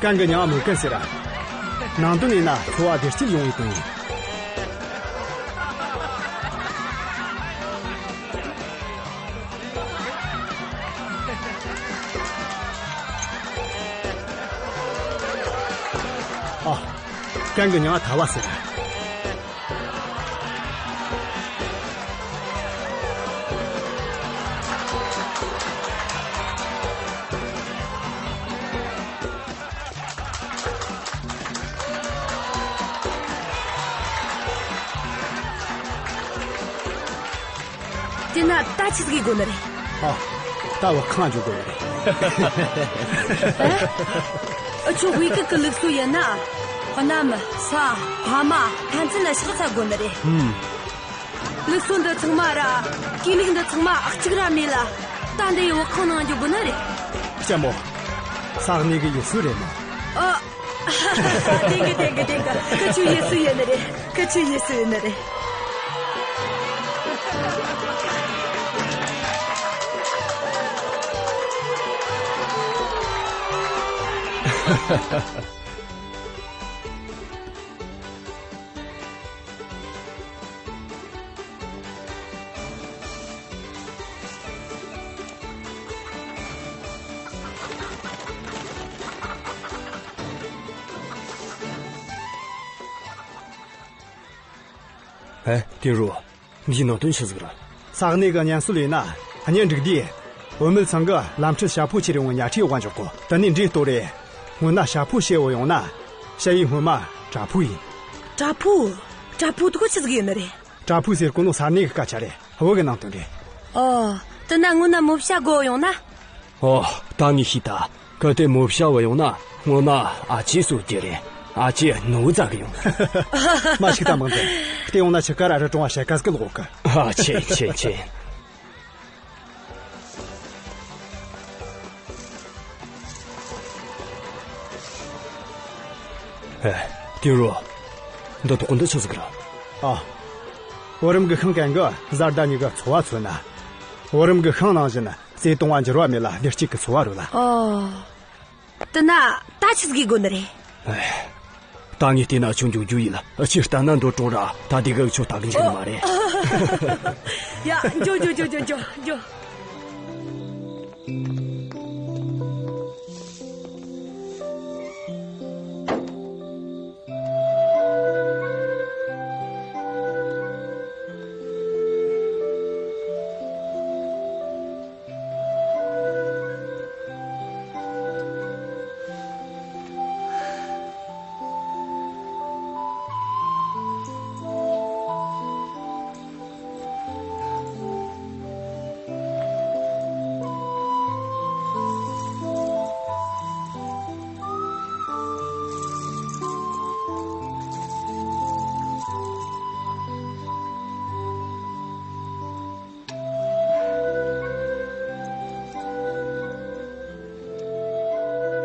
གན་གི་མྱིང་ང་མོ་གན་ཟེར་ར། ནང་དོན་ཡིན་ན་འཚོ་བ་བདེ་སྐྱིད་ཡོང་བའི་དོན་ཡིན། གན་གི་མྱིང་ང་ཐ་བ་ཟེར། དེ་ན་ད་ཆི་ཟིག་དགོས་ནི་རེད། ཨ། ད་བ་ཁང་འཇོག་དགོས་ནི་རེད། ཨ། ཁྱོད་དབུས་ཁུལ་གི་ལུགས་སྲོལ་ཡིན་ན། གནམ། ས། ཕ་མ། ཕན་ཚུན་ལ་ཕྱག་འཚལ་དགོས་ནི་རེད། ཨུམ། ལུགས་སྲོལ་འདི་ཚང་མ་ར། གུས་ལུགས་འདི་ཚང་མ་གཅིག་ར་མེད་ལ། ད་འདི་ཡི་བག་ཁང་ནང་འཇོག་དགོས་ནི་རེད། ལྕམ་མོ། ས་གནས་གི་ཡུལ་སྲོལ་རེད་མོ། ཨ། དེང་གི་དེང་གི་དེང་གི་ཁི་ཆུ་ཡེ་སུ་ཡེ་ནི་རེད། ཁི་ཆུ་ཡེ་སུ་ཡེ་ནི་རེད། ཨེ། ཏིང་རུ། འདིའི་ནང་དོན་ཆི་ཟིག་རེད། ས་གནས་གི་གཉེན་སྲོལ་ཡིན་ན། གཉེན་སྒྲིག་དུས། བུད་མེད་ཚང་གི་ལམ་ཁྲིད་ཞ་ཕོ་ཆེ་རིང་བོ་ཉལ་ཁྲིའི་དབང་འཇོག་གོ། དེ་ནས་འབྲས་གཏོར་རེ། སྔོན་ན་ཞ་ཕོ་ཞེ་བོ་ཡོང་ན། ཞ་ཡི་སྔོན་མ་བྲག་ཕུག་ཡིན། བྲག་ཕུག་བྲག་ཕུག་དེ་གོ་ཆི་ཟིག་ཡོད་ནི་རེད། བྲག་ཕུག་ཟེར་གོ་ནོ་ས་གནས་གི་སྐད་ཆ་རེད། བོད་གི་ནང་དོན་རེད། ཨོ། དེ་ན་སྔོན་ན་མོ་བྱ་དགོས་ཡོང་ན། ཨོ། ད་ངས་ཤེས་ད། གལ་ཏེ་མོ་བྱ་བ་ཡོང་ན་སྔོན་ན་ཨ་ཅེ་གསོ་རྒྱུ་རེད། ཨ་ཅེ་ནུ་བོ་བཙལ་གི་ཡོང་། མ་ཤིག་ད་མང་ཚེ། དེ་ཡོང་ན་ཆི་ཀ་ར་རི་གྲོང་བ་ཤ་ཀ་སྐད་ལོག་གི། ཨ། ཆེ་ཆེ་ཆེ། ཨེ། ཏིང་རུ། འདི་དོག་འདི་ཆི་ཟིག་རེད། ཨ། བུ་རམ་གི་ཤིང་གན་གི་བཟའ་ཟླ་གཉིས་ཀ་འཚོ་བ་མཚོན་ན། བུ་རམ་གི་ཤིང་ནང་བཞིན་བརྩེ་དུང་བ་འགྱུར་བ་མེད་ལ་བདེ་སྐྱིད་ཀྱི་འཚོ་བ་རོལ་ལ། ཨོ། དེ་ན་ད་ཆི་ཟིག་དགོས་ནི་རེད། ཨེ། ད་ངས་བལྟས་ན་ཁྱོད་འགྱོ་རྒྱུ་ཡིན་ལ། ཁྱེད་ལྟ་ན་འདོད་གྲོང་ར་ད་དེ་ག་ཁྱོད་ལྟ་གི་འཇུག་ནི་མ་རེད། ཡ། འགྱོ་འགྱོ་འགྱོ་འགྱོ་འགྱོ།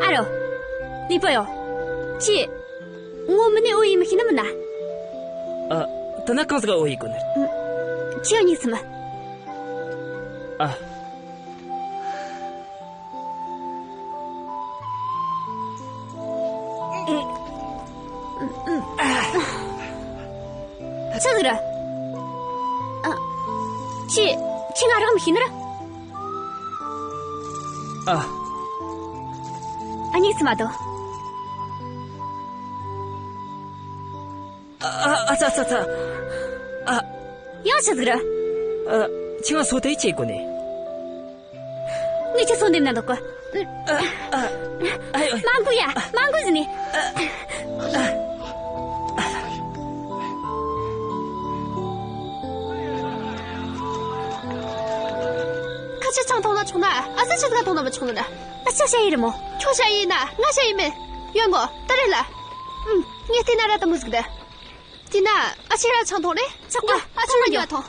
ཨ་རོ། ལི་པོ་ཡོ། ཅི། ངོ་མི་ནི་འོ་ཡི་མི་ཤེས་ནི་མིན་ན། ཨ། དེ་ན་གང་ཟིག་འོ་ཡི་གོ་ནི། ཁྱེད་གཉིས་སམ། ཨ། ཆི་ཟིག་རེད། ཨ། ཁྱེད། ཁྱེད་ང་རང་མི་ཤེས་ནི་རེད། ཨ། ཨ། གཉིས་སུ་མ་དོ། ཨ། ཨ། ཨ་ཙ་ཙ་ཙ། ཨ། ཡང་ཆི་ཟིག་རེད། ཨ། ཁྱེད་ང་སོ་དེ་ཅེ་གོ་ནི། ངས་ཁྱེད་སོ་འདེམས་ན་འདོད་གི། ཨ། ཨ། ཨ། ཨ། མ་འགུལ་ཡ། མ་འགུལ་ཟེར་ནི། ཨ། ཨ། ཁ་ཆེ་ཆང་འཐུང་ན་ཆོག་ན། ཨ་ཙི་ཆི་ཟིག་འཐུང་ན་མི་ཆོག་ནི་ན། ཨ་ཅག་ཞ་ཡི་རེད་མོ། ཁྱོད་ཞ་ཡི་ན་ང་ཞ་ཡི་མིན། ཡོན་གོ་ད་རེད་ལ། ཨུམ། ངས་བལྟས་ན་ར་ད་མོ་ཟིག་ད། དེ་ན་ཨ་ཆེ་ར་ཆང་འཐུང་རེད། ཆག་པ། ཨ་ཆོག་ན་ཉོ་འཐུང་།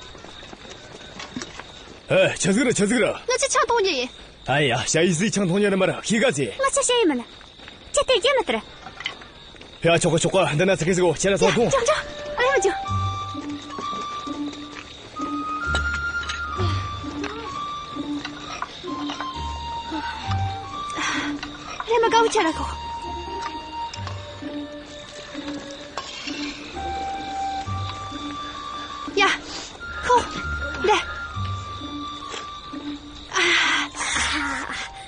ཨེ། ཆི་ཟིག་རེད། ཆི་ཟིག་རེད། ང་ཆ་ཆང་འཐུང་ཉེ་ཡིན། ཨ་ཡ། ཞ་ཡི་ཟིག་ཆང་འཐུང་ཉེ་ནི་མ་ར་ཤི་ག་ཟེ། ང་ཆ་ཞ་ཡི་མིན། ཅི་སྟེར་རྒྱུ་མི་སྟེར། ཡ། ཆོག་གི་ཆོག་གི། འདི་ན་ཚ་གི་ཟིག་གོ། ཁྱེད་ར་ཚོ་འཐུང་། ཅང་ཅང་། ཨ་ཡ་ཅང་། རེ་མ་གའུ་ཁྱེད་ར་གོ། ཡ། ཧོ། འདི།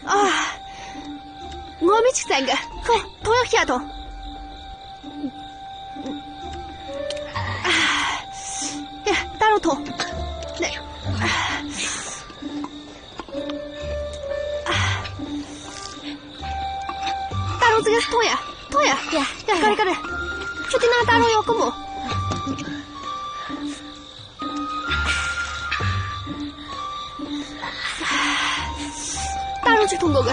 ཨ། ངོ་མི་ཆིག་ཙང་གི། ཧོ། ཐོ་ཡག་ཤ་ཐོ། ཐོངས། ནས། ད་རུང་ཙི་གེ་ཐོངས་ཡ། ཐོངས་ཡ། ཡ། ཡ། ག་རེ་ག་རེ། ཁྱོད་དེ་ན་ད་རུང་ཡོད་གི་མོ། ད་རུང་ཅིག་འཐུང་དགོས་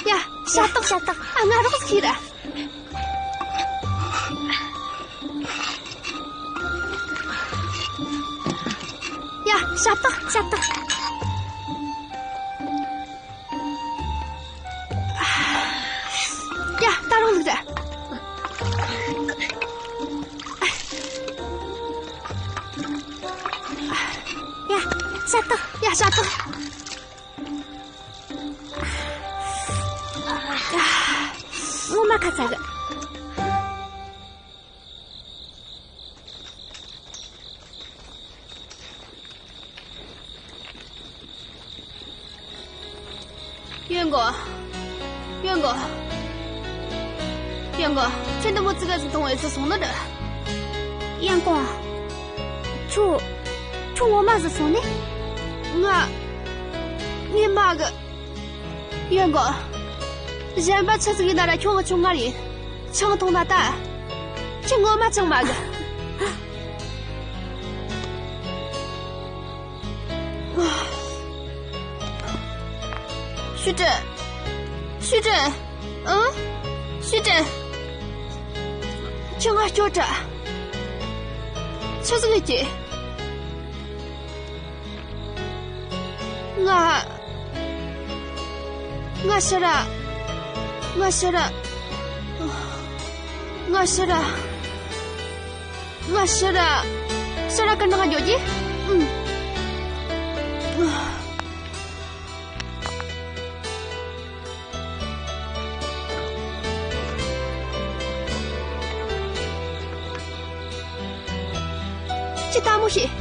གི། ཡ། ཤ་སྟག་ཤ་སྟག་ཨ་ང་རོགས་ཁྱེར། ཡ། ཤ་སྟག་ཤ་སྟག་ཡ། ད་རུང་ལུག་ར། ཡ། ཤ་སྟག་ཡ། ཤ་སྟག་ངོ་མ་ཁ་ཚ་གི། ཡོན་གོ། ཡོན་གོ། ཡོན་གོ། ཁྱེད་འདི་མོ་ཙི་ག་ཙི་གཏོང་བའི་ཟི་སོང་ནི་རེད། ཡོན་གོ། ཁྱོད། ཁྱོད་ངོ་མ་ཟི་སོང་ནི། ང་། ངའི་མ་གི། ཡོན་གོ། གཞན་པ་ཆི་ཟིག་ཡིན་ན་ར་ཁྱོད་ང་ཆུང་ངར་ཡིན། ཆང་འཐུང་ན་ད། ཁྱི་ངོ་མ་ཆང་མ་གི། ཞུ་ཀྲིན། ཞུ་ཀྲིན། ཨང་། ཞུ་ཀྲིན། ཁྱི་ང་སྐྱོ་དྲ། ཆི་ཟིག་ཡིན་གྱི། ང་། ང་ཤི་ར། ང་ཤི་ར། ང་ཤི་ར། ང་ཤི་ར། ཤི་ར་ཀི་ནང་འགྱོ་གི། ཨུམ། ཅི་ལྟ་མོ་ཤེས།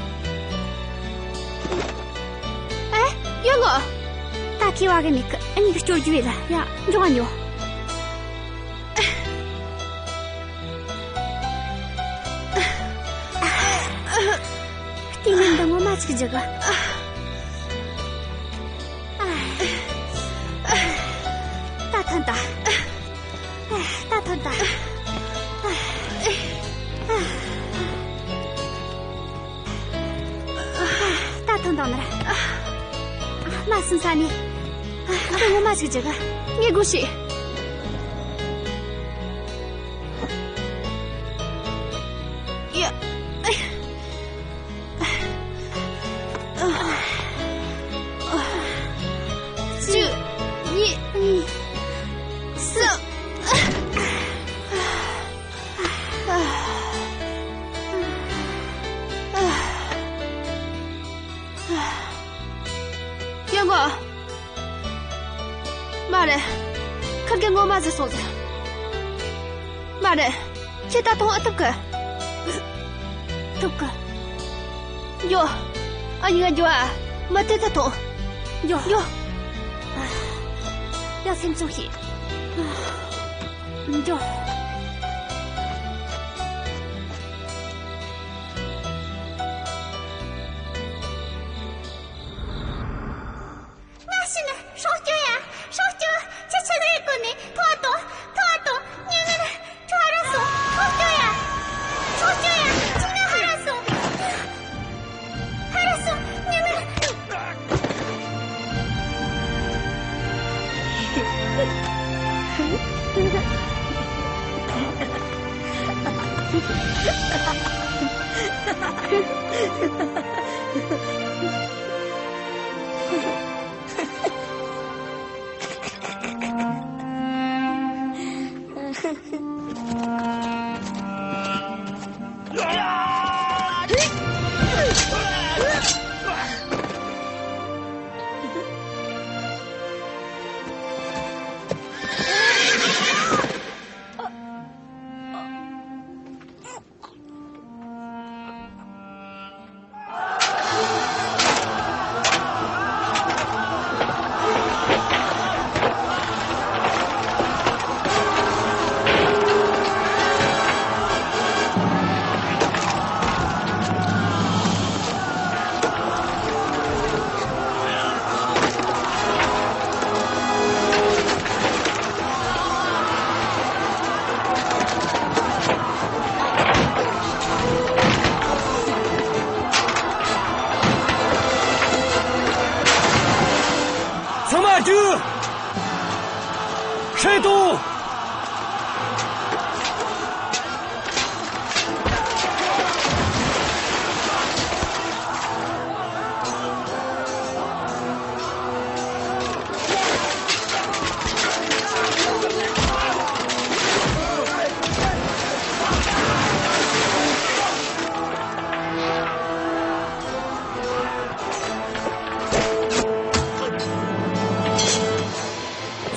ཨེ། ཡོད་ལོ། ད་ཁི་བ་གི་མི་ཁི་ཨ་ནི་གི་སྐྱོར་རྒྱུ་ཡིན་ལ་ཡ་འཇོག་ཨ་ཉོ། ལྟས་ངན་འདི་ངོ་མ་ཅིག་འཇིག་གི། ད་ཐོན་ད། ད་ཐོན་ད། ད་ཐོན་ད་ནར། མ་སུན་ས་ནི། འདི་ངོ་མ་ཅིག་འཇིག་གི། ངས་དགོས་ཤེས། ཡ། གཅིག་གཉིས། གསུམ། ཡོན་གོ། མ་རེད། ཁིར་གེ་ངོ་མ་ཟིག་སོང་ཟིག་མ་རེད། ཁྱེད་ད་ཐོང་ཨེ་ཐུབ་གི། ཐུབ་གི། འགྱོ། ཨ་ཉི་ང་འགྱོ་ཨ། མ་དེ་ད་ཐོང་། འགྱོ། འགྱོ། ཡ་སེམས་ཆུང་བྱེད། འགྱོ། ང་ཤི་ནི་སྲོག་སྐྱོབ་ཡ། སྲོག་སྐྱོབ། ཁྱེད་ཆི་ཟིག་གོ་ནི་ཐོ་བ་ཏོ། ཐོ་བ་ཏོ། ཉེ་ངན་ཁྱོད་ཧ་ར་སོང་། སྲོག་སྐྱོབ་ཡ། སྲོག་སྐྱོབ་ཡ། ཁྱོད་ཧ་ར་སོང་། ཧ་ར་སོང་། ཉེ་ངན།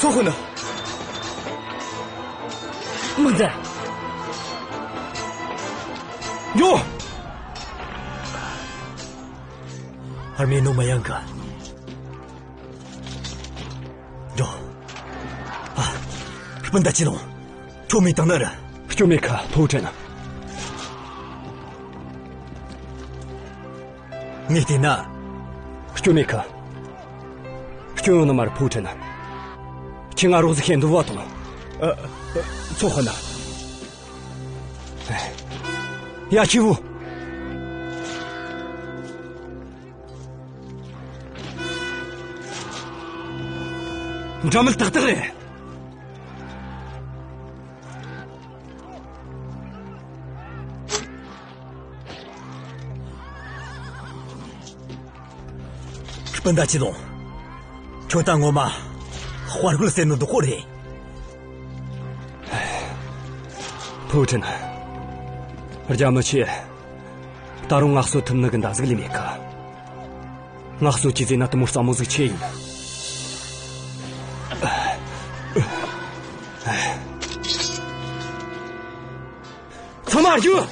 ཚོ་དཔོན། དམག་འཛིན། འགྲོ། ཨར་མེ་ནོ་མ་ཡང་ག་འགྲོ། ཨ། སྤུན་ཟླ་ཆེ་ལོང་། ཁྱོད་མི་དང་ན་ར། སྐྱོ་མེད་ཁ་ཕོ་དྲན། ངས་བལྟས་ན། སྐྱོ་མེད་ཁ། སྐྱོ་ཡོང་ནི་མ་རེད་ཕོ་དྲན། ཁྱེད་ང་རོགས་ཟིག་ཤེས་འདུག་བ་དང་། ཨ། ཚོ་དཔོན། ཡ་ཁྱི་བུ། འདྲ་མིན་ཏག་ཏག་རེད། སྤུན་ཟླ་ཆེ་ལོང་། ཁྱོད་ད་ངོ་མ་དཔའ་རྒོད་ཟེར་ནོ་འདུག་གོ་རེད། ཕུའུ་ཁྲིན། རྒྱ་མི་ཆེ། ད་རུང་ང་གསོད་ཐུབ་ནི་གི་འདྲ་ཟིག་ལས་མེད་ཀི། ང་གསོད་ཀྱི་ཟེར་ན་དེ་མོ་སླ་མོ་ཟིག་ཆི་ཡིན། ཚང་མ་རྒྱུགས།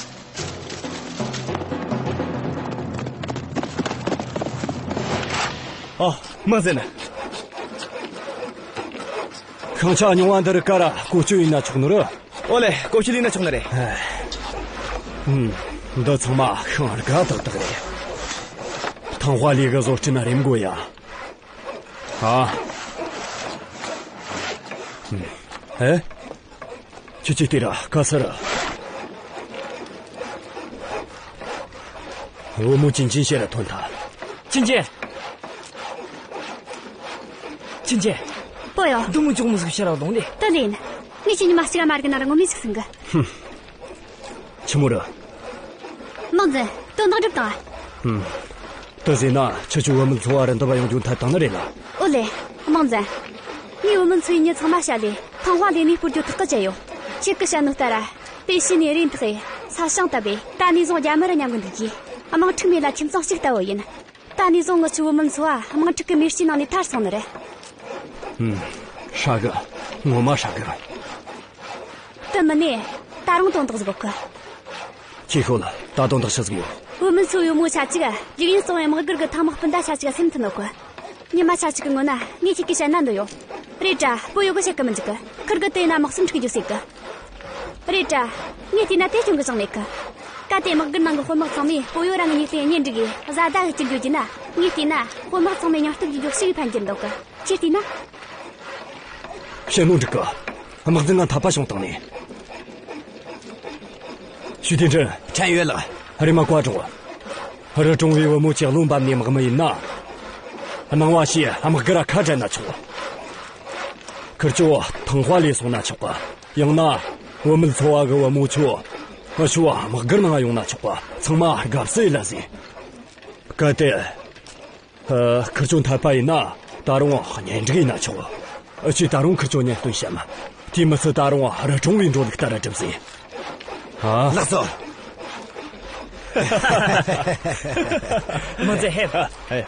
ཨ། དམག་འཛིན། ཤིང་ཆ་རྙིང་བ་འདི་རུ་ཀ་ར་བཀོལ་སྤྱོད་ཡིན་ན་ཆོག་ནི་རེད། ཨོ་ལེ། བཀོལ་སྤྱོད་ཡིན་ན་ཆོག་ནི་རེད། ཨ། ཨུམ། འདི་ཚང་མ་ཤིང་དགའ་ཏག་ཏག་རེད། ཐང་ཧྭ་ལི་གི་བཟོ་སྐྲུན་རེམ་དགོས་ཡ། ཨ། ཨུམ། ཨེ། ཁྱེད་ཀྱིས་དེ་ར་ག་ས་ར། བུ་མོ་ཅིན་ཅིན་ཕྱིར་ར་ཐོན་ཐལ། ཅིན་ཅིན། ཅིན་ཅིན། པོ་ཡོ། འདི་མོ་ཅོག་མོ་ཟིག་ཕྱིར་ར་ལོང་ནས། ད་ལེན། ངས་ཁྱེད་ཉི་མ་གཅིག་མ་རིག་ན་ར་ངོ་མས་ཟིག་སྲིང་གི། ཧུམ། ཆི་མོ་ར། དམག་འཛིན། དོན་དག་སྒྲུབ་དང་། ཧུམ། དེ་ཟེར་ན་ཁྱེད་ཚོས་བུད་མེད་ཚོ་བ་ར་འདི་བ་ཡོང་རྒྱུ་འཐད་བཏང་ནི་རེད་ལ། ཨོ་ལེ། དམག་འཛིན། ངས་བུད་མེད་ཚོའི་མྱི་ཚང་མ་བཤད་ལས་ཐང་ཧྭ་ལི་ནས་སྤོར་རྒྱུ་ཐག་གི་བཅད་ཡོད། ཁྱེད་ཀྱིས་བཤད་ནོ་ལྟར་ར། དཔེ་བྱས་ནས་རེད་འདུག་ས་ཞིང་བཏབ་པས་ད་ནས་བཟུང་རྒྱ་མི་ར་མཉམ་གི་འདུག་གི། དམག་འཁྲུག་མེད་ལ་ཁྱིམ་ཚང་གཅིག་ལྟ་བུ་ཡིན། ད་ནས་བཟུང་ངི་ཆོའི་བུད་མེད་ཚོ་བ་དམག་འཁྲུག་གི་མེ་ལྕེ་ནང་ནས་ཐར་སོང་ནི་རེད། ཧུམ། ཧྲ་གི། ངོ་མ་ཧྲ་གི། དེ་མིན་ནས་ད་རུང་དོན་དག་ཟིག་ཡོད་གི། ཁྱེད་ཤོད་ལ་ད་དོན་དག་ཆི་ཟིག་ཡོད། བུད་མེད་ཚོའི་བུ་མོ་ཆ་གཅིག་རྒྱུག་ཡིན་གཙང་བའི་དམག་སྒར་གི་ཐང་དམག་སྤུན་ཟླ་ཆ་གཅིག་སེམས་མཐུན་ཡོད་གི། ཉི་མ་ཆ་གཅིག་གི་སྔོན་ན་ངས་ཁྱེད་ཀྱི་བཤད་ན་འདོད་ཡོད། རེད་དྲ་པོ་ཡོ་གི་བཤད་གི་མི་འཇུག་གི། ཁིར་གི་དེ་ན་དམག་སེམས་འཁྲུག་རྒྱུ་ཟེར་གི། རེད་དྲ། ངས་བལྟས་ན་དེ་སྐྱོན་གི་ཅང་མེད་གི། གལ་ཏེ་དམག་སྒར་ནང་གི་དཔོན་དམག་ཚང་མས་པོ་ཡོ་རང་གི་ཉེས་ལྟས་གཉེན་སྒྲིག་གིས་བཟའ་ཟླ་གི་གྱུར་འགྱོ་རྒྱུ་ན། ངས་བལྟས་ན་དཔོན་དམག་ཚང་མས་སྙིང་སྟོབས་ཀྱི་རྒྱུ་ཞིག་ཕན་གྱི་འདུག་གི། ཁྱེད་བལྟས་ན། བཤད་ནོ་འགྲིག་གི། དམག་འཛིན་ང་འཐད་པ་བྱུང་བཏང་ནས། ཞུས་ཏེ་འདྲི། ཕྲན་ཡོད་ལགས། རེམ་མ་བཀའ་དྲིན། རི་གྲོང་བའི་བུ་མོ་ལྕགས་ལོ་འབབ་ནས་དམག་མི་ཡིན་ན། སྣང་བ་ཞིག་དམག་སྒར་ཁ་བྲལ་ན་ཆོག། ཁིར་ཆོ་ཐང་ཧྭ་ལི་སོང་ན་ཆོག་གི། ཡང་ན་བུད་མེད་ཚོ་བ་གི་བུ་མོ་ཆོ་ང་ཆོ་དམག་སྒར་ནང་ཡོང་ན་ཆོག་གི། ཚང་མ་དགའ་བསུ་ཡིན་ལ་ཟིན། གལ་ཏེ། ཨ། ཁིར་ཆོ་འཐད་པ་ཡིན་ན་ད་རུང་གཉེན་སྒྲིག་ཡིན་ན་ཆོག། ཨ། ཁྱོས་ད་རུང་ཁིར་ཆོ་གཉེན་སྟོན་བྱེད་མ། དེ་མི་ཚད་ད་རུང་རི་གྲོང་བའི་འགྲོ་ལུགས་ལྟར་སྒྲུབ་ཟིན། ཨ། ལགས་སོ། དམག་འཛིན་ཕེབས། ཨེ།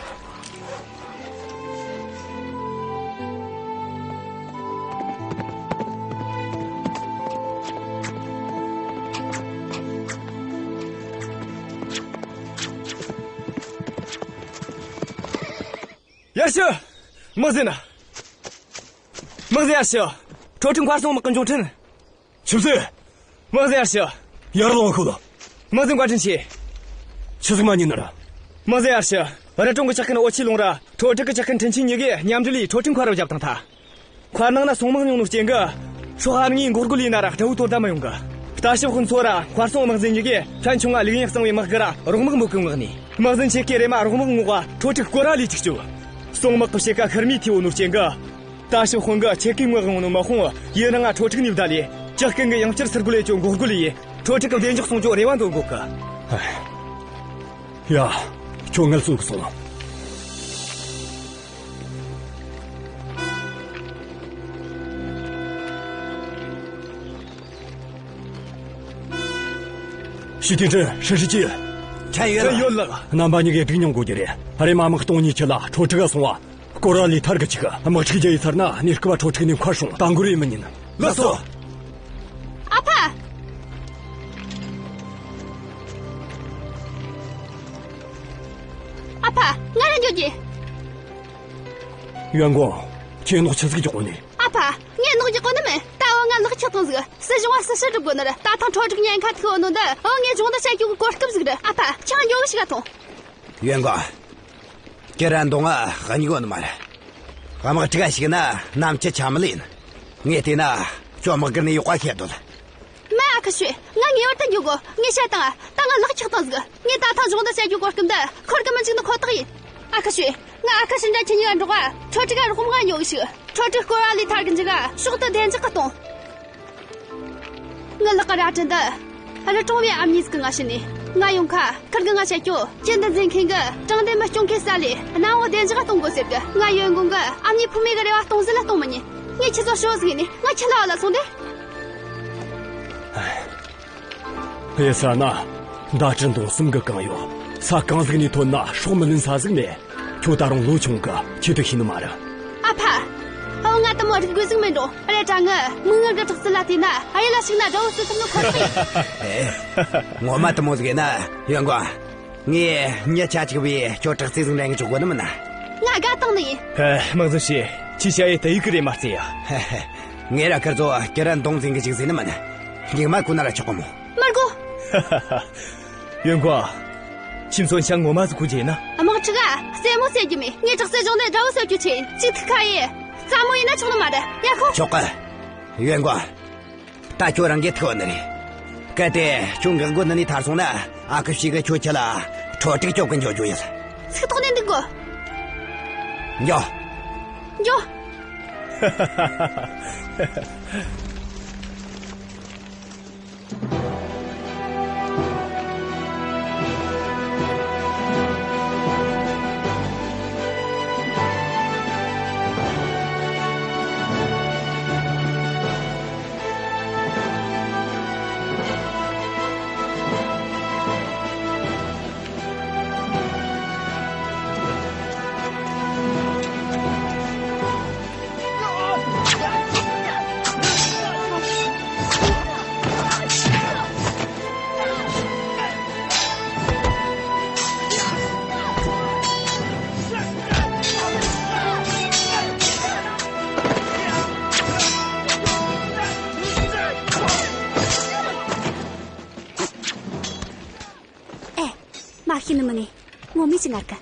ཡར་ཞུ། དམག་འཛིན། དམག་འཛིན་ཡར་ཞུ། ཁྲོ་ཁྲིག་མཁར་སྲུང་དམག་གི་མགྱོགས་འཕྲིན། ཆི་ཟེར། དམག་འཛིན་ཡར་ཞུ། ཡར་ལོངས་ཤོག། དམག་འཛིན་བཀའ་དྲིན་ཆེ། ཆི་ཟིག་མ་ཉན་ནི་ར། དམག་འཛིན་ཡར་ཞུ། རི་གྲོང་གི་ཇག་རྐུན་ཨོ་ཆི་ལུང་ར་ཁྲོ་ཁྲིག་གི་ཇག་རྐུན་ཁྲིན་ཆིན་གཉིས་ཀས་མཉམ་འབྲེལ་ལས་ཁྲོ་ཁྲིག་མཁར་རུ་བརྒྱབ་བཏང་ཐལ། མཁར་ནང་ན་སྲུང་དམག་ཉུང་ནོ་རྐྱེན་གྱིས་ཧྲོ་ཧ་ནི་མགོ་སྒུར་ལས་ན་ར་དགྲ་བོའི་དོ་ཟླ་མི་ཡོང་གི། ལྟ་ཞིབ་དཔོན་ཚོ་ར་མཁར་སྲུང་དམག་འཛིན་གཉིས་ཀས་ཕྲན་ཆུང་ང་ལིག་ཉག་གཙང་བའི་དམག་སྒར་ར་རོགས་དམག་འབོད་གི་མངགས་ནས། དམག་འཛིན་ཆེ་ཀེ་རེ་མ་རོགས་དམག་མངགས་པ་ཁྲོ་ཁྲིག་སྐོར་ར་ལས་ཅིག་བཅུག། སྲུང་དམག་གི་ཕྱེད་ཀ་ཤར་མའི་ཐེ་བོ་ནོ་རྐྱེན་གྱིས། ལྟ་ཞིབ་དཔོན་གྱིས་ཆེ་ཀེ་མངགས་ཡོང་ནོ་མ་ཤོང་། ཡིན་རང་ང་ཁྲོ་ཁྲིག་ནས་བདའ་ལས། ཇག་རྐུན་གྱིས་ཡང་བསྐྱར་ཚུར་རྒོལ་ལས་ཅོ་མགོ་སྒུར་ལས་ཡེ། ཁྲོ་ཁྲིག་གི་བདེ་འཇགས་སྲུང་རྒྱུ་རེ་བ་འདོན་དགོས་གི། ཡ། ཁྱོད་ངལ་གསོ་གི་སོང་། ཞི་ཐེ་ཁྲིན། ཧྲི་ཧྲི་ཅི། ཕྲན་ཡོད་ལགས། ཡོད་ལགས། རྣམ་པ་གཉིས་ཀས་སྒྲིག་མྱོང་དགོས་རྒྱུ་རེད། ཧ་རེ་མ་དམག་སྟོང་གཉིས་ཁྱི་ལ་ཁྲོ་ཁྲིག་ག་སོང་བ། སྐོར་བ་ལས་ཐར་གི་ཆུག་དམག་འཁྲུག་རྒྱག་ཡི་ཚར་ན་གནས་སྐབས་ཁྲོ་ཁྲིག་ནས་མཁར་སྲུང་ད་འགོར་ཡི་མི་ཉན། ལགས་སོ། ཨ་ཕ། ཨ་ཕ། ང་ར་འགྱོ་རྒྱུ། ཡོན་ཀོང་། ཁྱེད་ནོག་ཆི་ཟིག་རྒྱག་གོ་ནི། ཨ་ཕ། ངས་ནོག་རྒྱག་གོ་ནི་མིན། ད་འོ་ང་ལག་ཆགས་བཏང་ཟིག་སྲིད་གཞུང་བ་སྲིད་ཕྱིར་སྒྲུབ་དགོས་ནི་རེད། ད་ཐང་ཁྲོ་ཁྲིག་ཉེན་ཁ་ཐུག་འོ་ནོ་འདི་འོ་ངས་སྦྱོང་བརྡར་བྱ་རྒྱུ་གི་གོ་སྐབས་ཟིག་རེད། ཨ་ཕ། ཁྱང་འགྱོ་གི་ཞིག་ག་ཐོང་། ཡོན་ཀོང་། ཁྱེད་ར་འདོང་ང་ཧ་ཉིག་གོ་ནི་མ་རེད། དམག་འཁྲུག་ག་ཞིག་ན་ནམ་ཆི་ཆ་མི་ལེན། ངས་བལྟས་ན་ཁྱོད་དམག་སྒར་ནས་ཡོག་པ་བཤད་དོ། མ་ཨ་ཁུ་ཤུས། ང་ངེས་པར་དུ་འགྱོ་དགོ། ངས་བཤད་དང་ད་ང་ལག་ཆགས་བཏང་ཟིག་ངས་ད་ཐང་སྦྱོང་བརྡར་བྱ་རྒྱུ་གོ་སྐབས་འདི་འཁོར་གི་མི་འཇུག་ནི་ཁོ་ཐག་ཡིན། ཨ་ཁུ་ཤུས། ང་ཨ་ཁུ་ཤི་འདྲ་ཁྱེད་གཉིས་ཀ་འགྲོགས་ཨ། ཁྲོ་ཁྲིག་ག་རོགས་མ་ཉོ་གི་ཞིག་ཁྲོ་ཁྲིག་སྐོར་བ་ལས་ཐར་གི་འཇུག་ག་ཕྱོགས་དུ་བདེ་འཇགས་གི་གཏོང་། ངའི་ལག་གི་རལ་གྲི་འདི་རི་གྲོང་བའི་ཨ་མྱེས་ཟིག་གི་ང་བྱིན་ནས། ང་ཡོང་ཁ་ཁིར་གི་ང་བཤད་རྒྱུ། ཁྱེད་འདི་འཛིན་མཁན་གི་དྲང་བདེན་མི་སྐྱོང་མཁན་ས་ལས་གནམ་འོག་བདེ་འཇགས་གཏོང་དགོས་ཟེར་གི། ང་ཡོན་ཀོང་གི་ཨ་མྱེས་བུ་མོ་གི་རེ་བ་སྟོང་ཟད་ལ་གཏོང་མི་ཉན། ངས་ཁྱེད་ཚོ་ཤོག་ཟིག་ནས་ང་ཁྱེད་ལ་བ་ལ་སོང་སྟེ། ཕེ་ས་ན་ཟླ་བཅུ་འདོང་གསུམ་གི་གང་ཡོད། ས་གང་ཟིག་ནས་ཐོན་ན་སྲོག་མི་ལེན་ས་ཟིག་མེད། ཁྱོད་ད་རུང་ལོ་ཆུང་གི་ཁྱེད་དུ་ཤེས་ནི་མ་རེད། ཨ་ཕ། ཨོ་ང་དུ་མོ་རིག་དགོས་ཟིག་མིན་འགྲོ་རེད་དྲ། ངི་མིག་སྔར་གི་དྲག་རྩལ་ལ་བལྟས་ན་ཨ་ཡེ་ལ་ཞིག་ན་དགྲ་བོ་སུ་ཐུབ་ནི་ཁོ་ཐག་ཡིན། ངོ་མ་དུ་མོ་ཟིག་ཡིན་ན་ཡོན་ཀོང་། ངས་མྱི་ཆ་གཅིག་པའི་ཁྱོད་དྲག་རྩལ་ཟིག་འདྲ་ངས་བཅུག་གོ་ནི་མིན་ན། ང་དགའ་བཏང་ནི་ཡིན། ཧེ། དམག་འཛིན་ཤེས། ཁྱི་ཤ་ཡི་དེ་ཡི་གི་རེད་མ་རྩེ་ཡ། ཧེ་ཧེ། ངས་ར་ཁིར་ཚོ་ཀི་ར་འདོང་འཛིན་གི་ཅིག་ཟིན་ནི་མིན། སྙིགས་མ་ཁོ་ན་ར་ཆོག་གི་མོ། མར་གོ། ཡོན་ཀོང་། ཁྱིམ་སོན་ཤང་ངོ་མ་ཟིག་གོ་རྗེས་ན། དམག་འཁྲུག་ག་རྩེད་མོ་རྩེ་རྒྱུ་མེད། ངས་དྲག་རྩལ་སྦྱོང་ནས་དགྲ་བོ་གསོད་རྒྱུ་ཆེ་ཡིན། ཅིག་ཐུག་ཁ་ཡེ། རྩ་མོ་ཡིན་ན་ཆོག་ནི་མ་རེད་ཡ་ཁོ། ཆོག་གི། ཡོན་ཀོང་། ད་ཁྱོད་རང་གིས་ཐུག་ནི་རེད། གལ་ཏེ་ཁྱོད་འགག་སྒོ་འདི་ནས་ཐར་སོང་ན་ཨ་ཁུ་ཞིག་གིས་ཁྱོད་ཁྱི་ལ་ཁྲོ་ཁྲིག་སྐྱོབ་གི་འཇོག་རྒྱུ་ཡིན། ཚིག་ཐོག་ནས་འདུག་གོ། འཇོག་འཇོག་ཨེ། མ་ཤི་ནི་མི་ནི། ངོ་མི་ཅི་ངར་གི།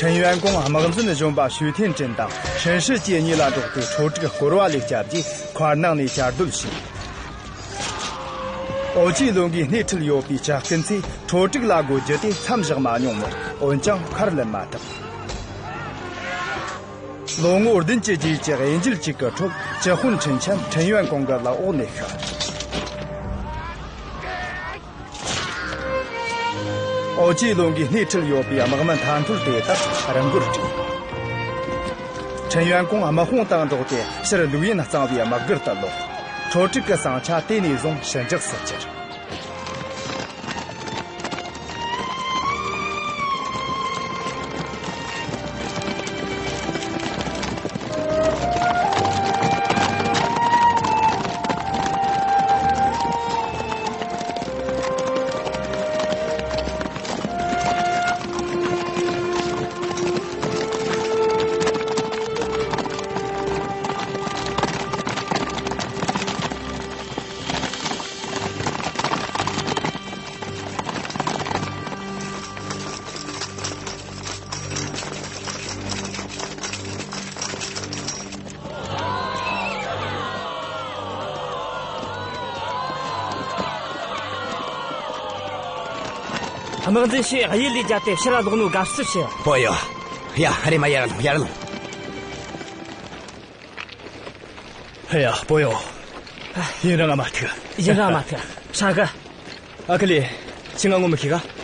ཁྲིན་ཡོན་ཀོང་དམག་འཛིན་གཞོན་པ་ཞུས་ཐེན་ཀྲིན་དང་ཧྲིན་ཧྲི་ཅེ་གཉིས་ལ་འགྲོགས་ཏེ་ཁྲོ་ཁྲིག་སྐོར་བ་ལས་བསྐྱབས་རྗེས་མཁར་ནང་ནས་བཅའ་སྡོད་བྱས། ཨོ་ཅི་ལུང་གིས་སྣེ་ཁྲིད་ཡོད་པའི་ཇག་རྐུན་ཚོས་ཁྲོ་ཁྲིག་ལ་རྒོལ་རྒྱུ་དེ་མཚམས་བཞག་མ་མྱོང་མོད། འོན་ཀྱང་མཁར་ལེན་མ་ཐུབ། ལོ་ངོ་བདུན་གྱི་རྗེས་ཀྱི་དབྱེ་འབྱེད་ཅིག་གི་ཁྲོད་ཀྱི་དཔོན་ཁྲིན་ཆན་ཁྲིན་ཡོན་ཀོང་གི་ལག་འོག་ནས་ཤི། ཨོ་ཅི་ལུང་གིས་སྣེ་ཁྲིད་ཡོད་པའི་དམག་མི་མཐའ་འཁོར་དེ་དག་རང་འགུལ་བྲོས། ཁྲིན་ཡོན་ཀོང་དམག་དཔུང་དང་འགྲོགས་ཏེ་ཕྱིར་ལུག་ཡན་གཙང་བའི་དམག་སྒར་དུ་ལོག་ཁྲོ་ཁྲིག་གི་ཟིང་ཆ་དེ་ནས་བཟུང་ཞི་འཇགས་སུ་གྱུར། དམག་འཛིན་ཞེས་གཡུལ་ལས་བརྒྱབ་སྟེ་ཕྱིར་ལོག་ནོ་དགའ་བསུ་ཞུ། པོ་ཡོ། ཡ། རེམ་མ་ཡར་ལོངས། ཡར་ལོངས། ཧེ་ཡ། པོ་ཡོ། ཡུན་རིང་ང་མ་ཐུག་ཡུན་རིང་ང་མ་ཐུག་ཧྲ་གི། ཨ་ཁུ་ལི། ཁྱེད་ང་ངོ་མི་ཤེས་ག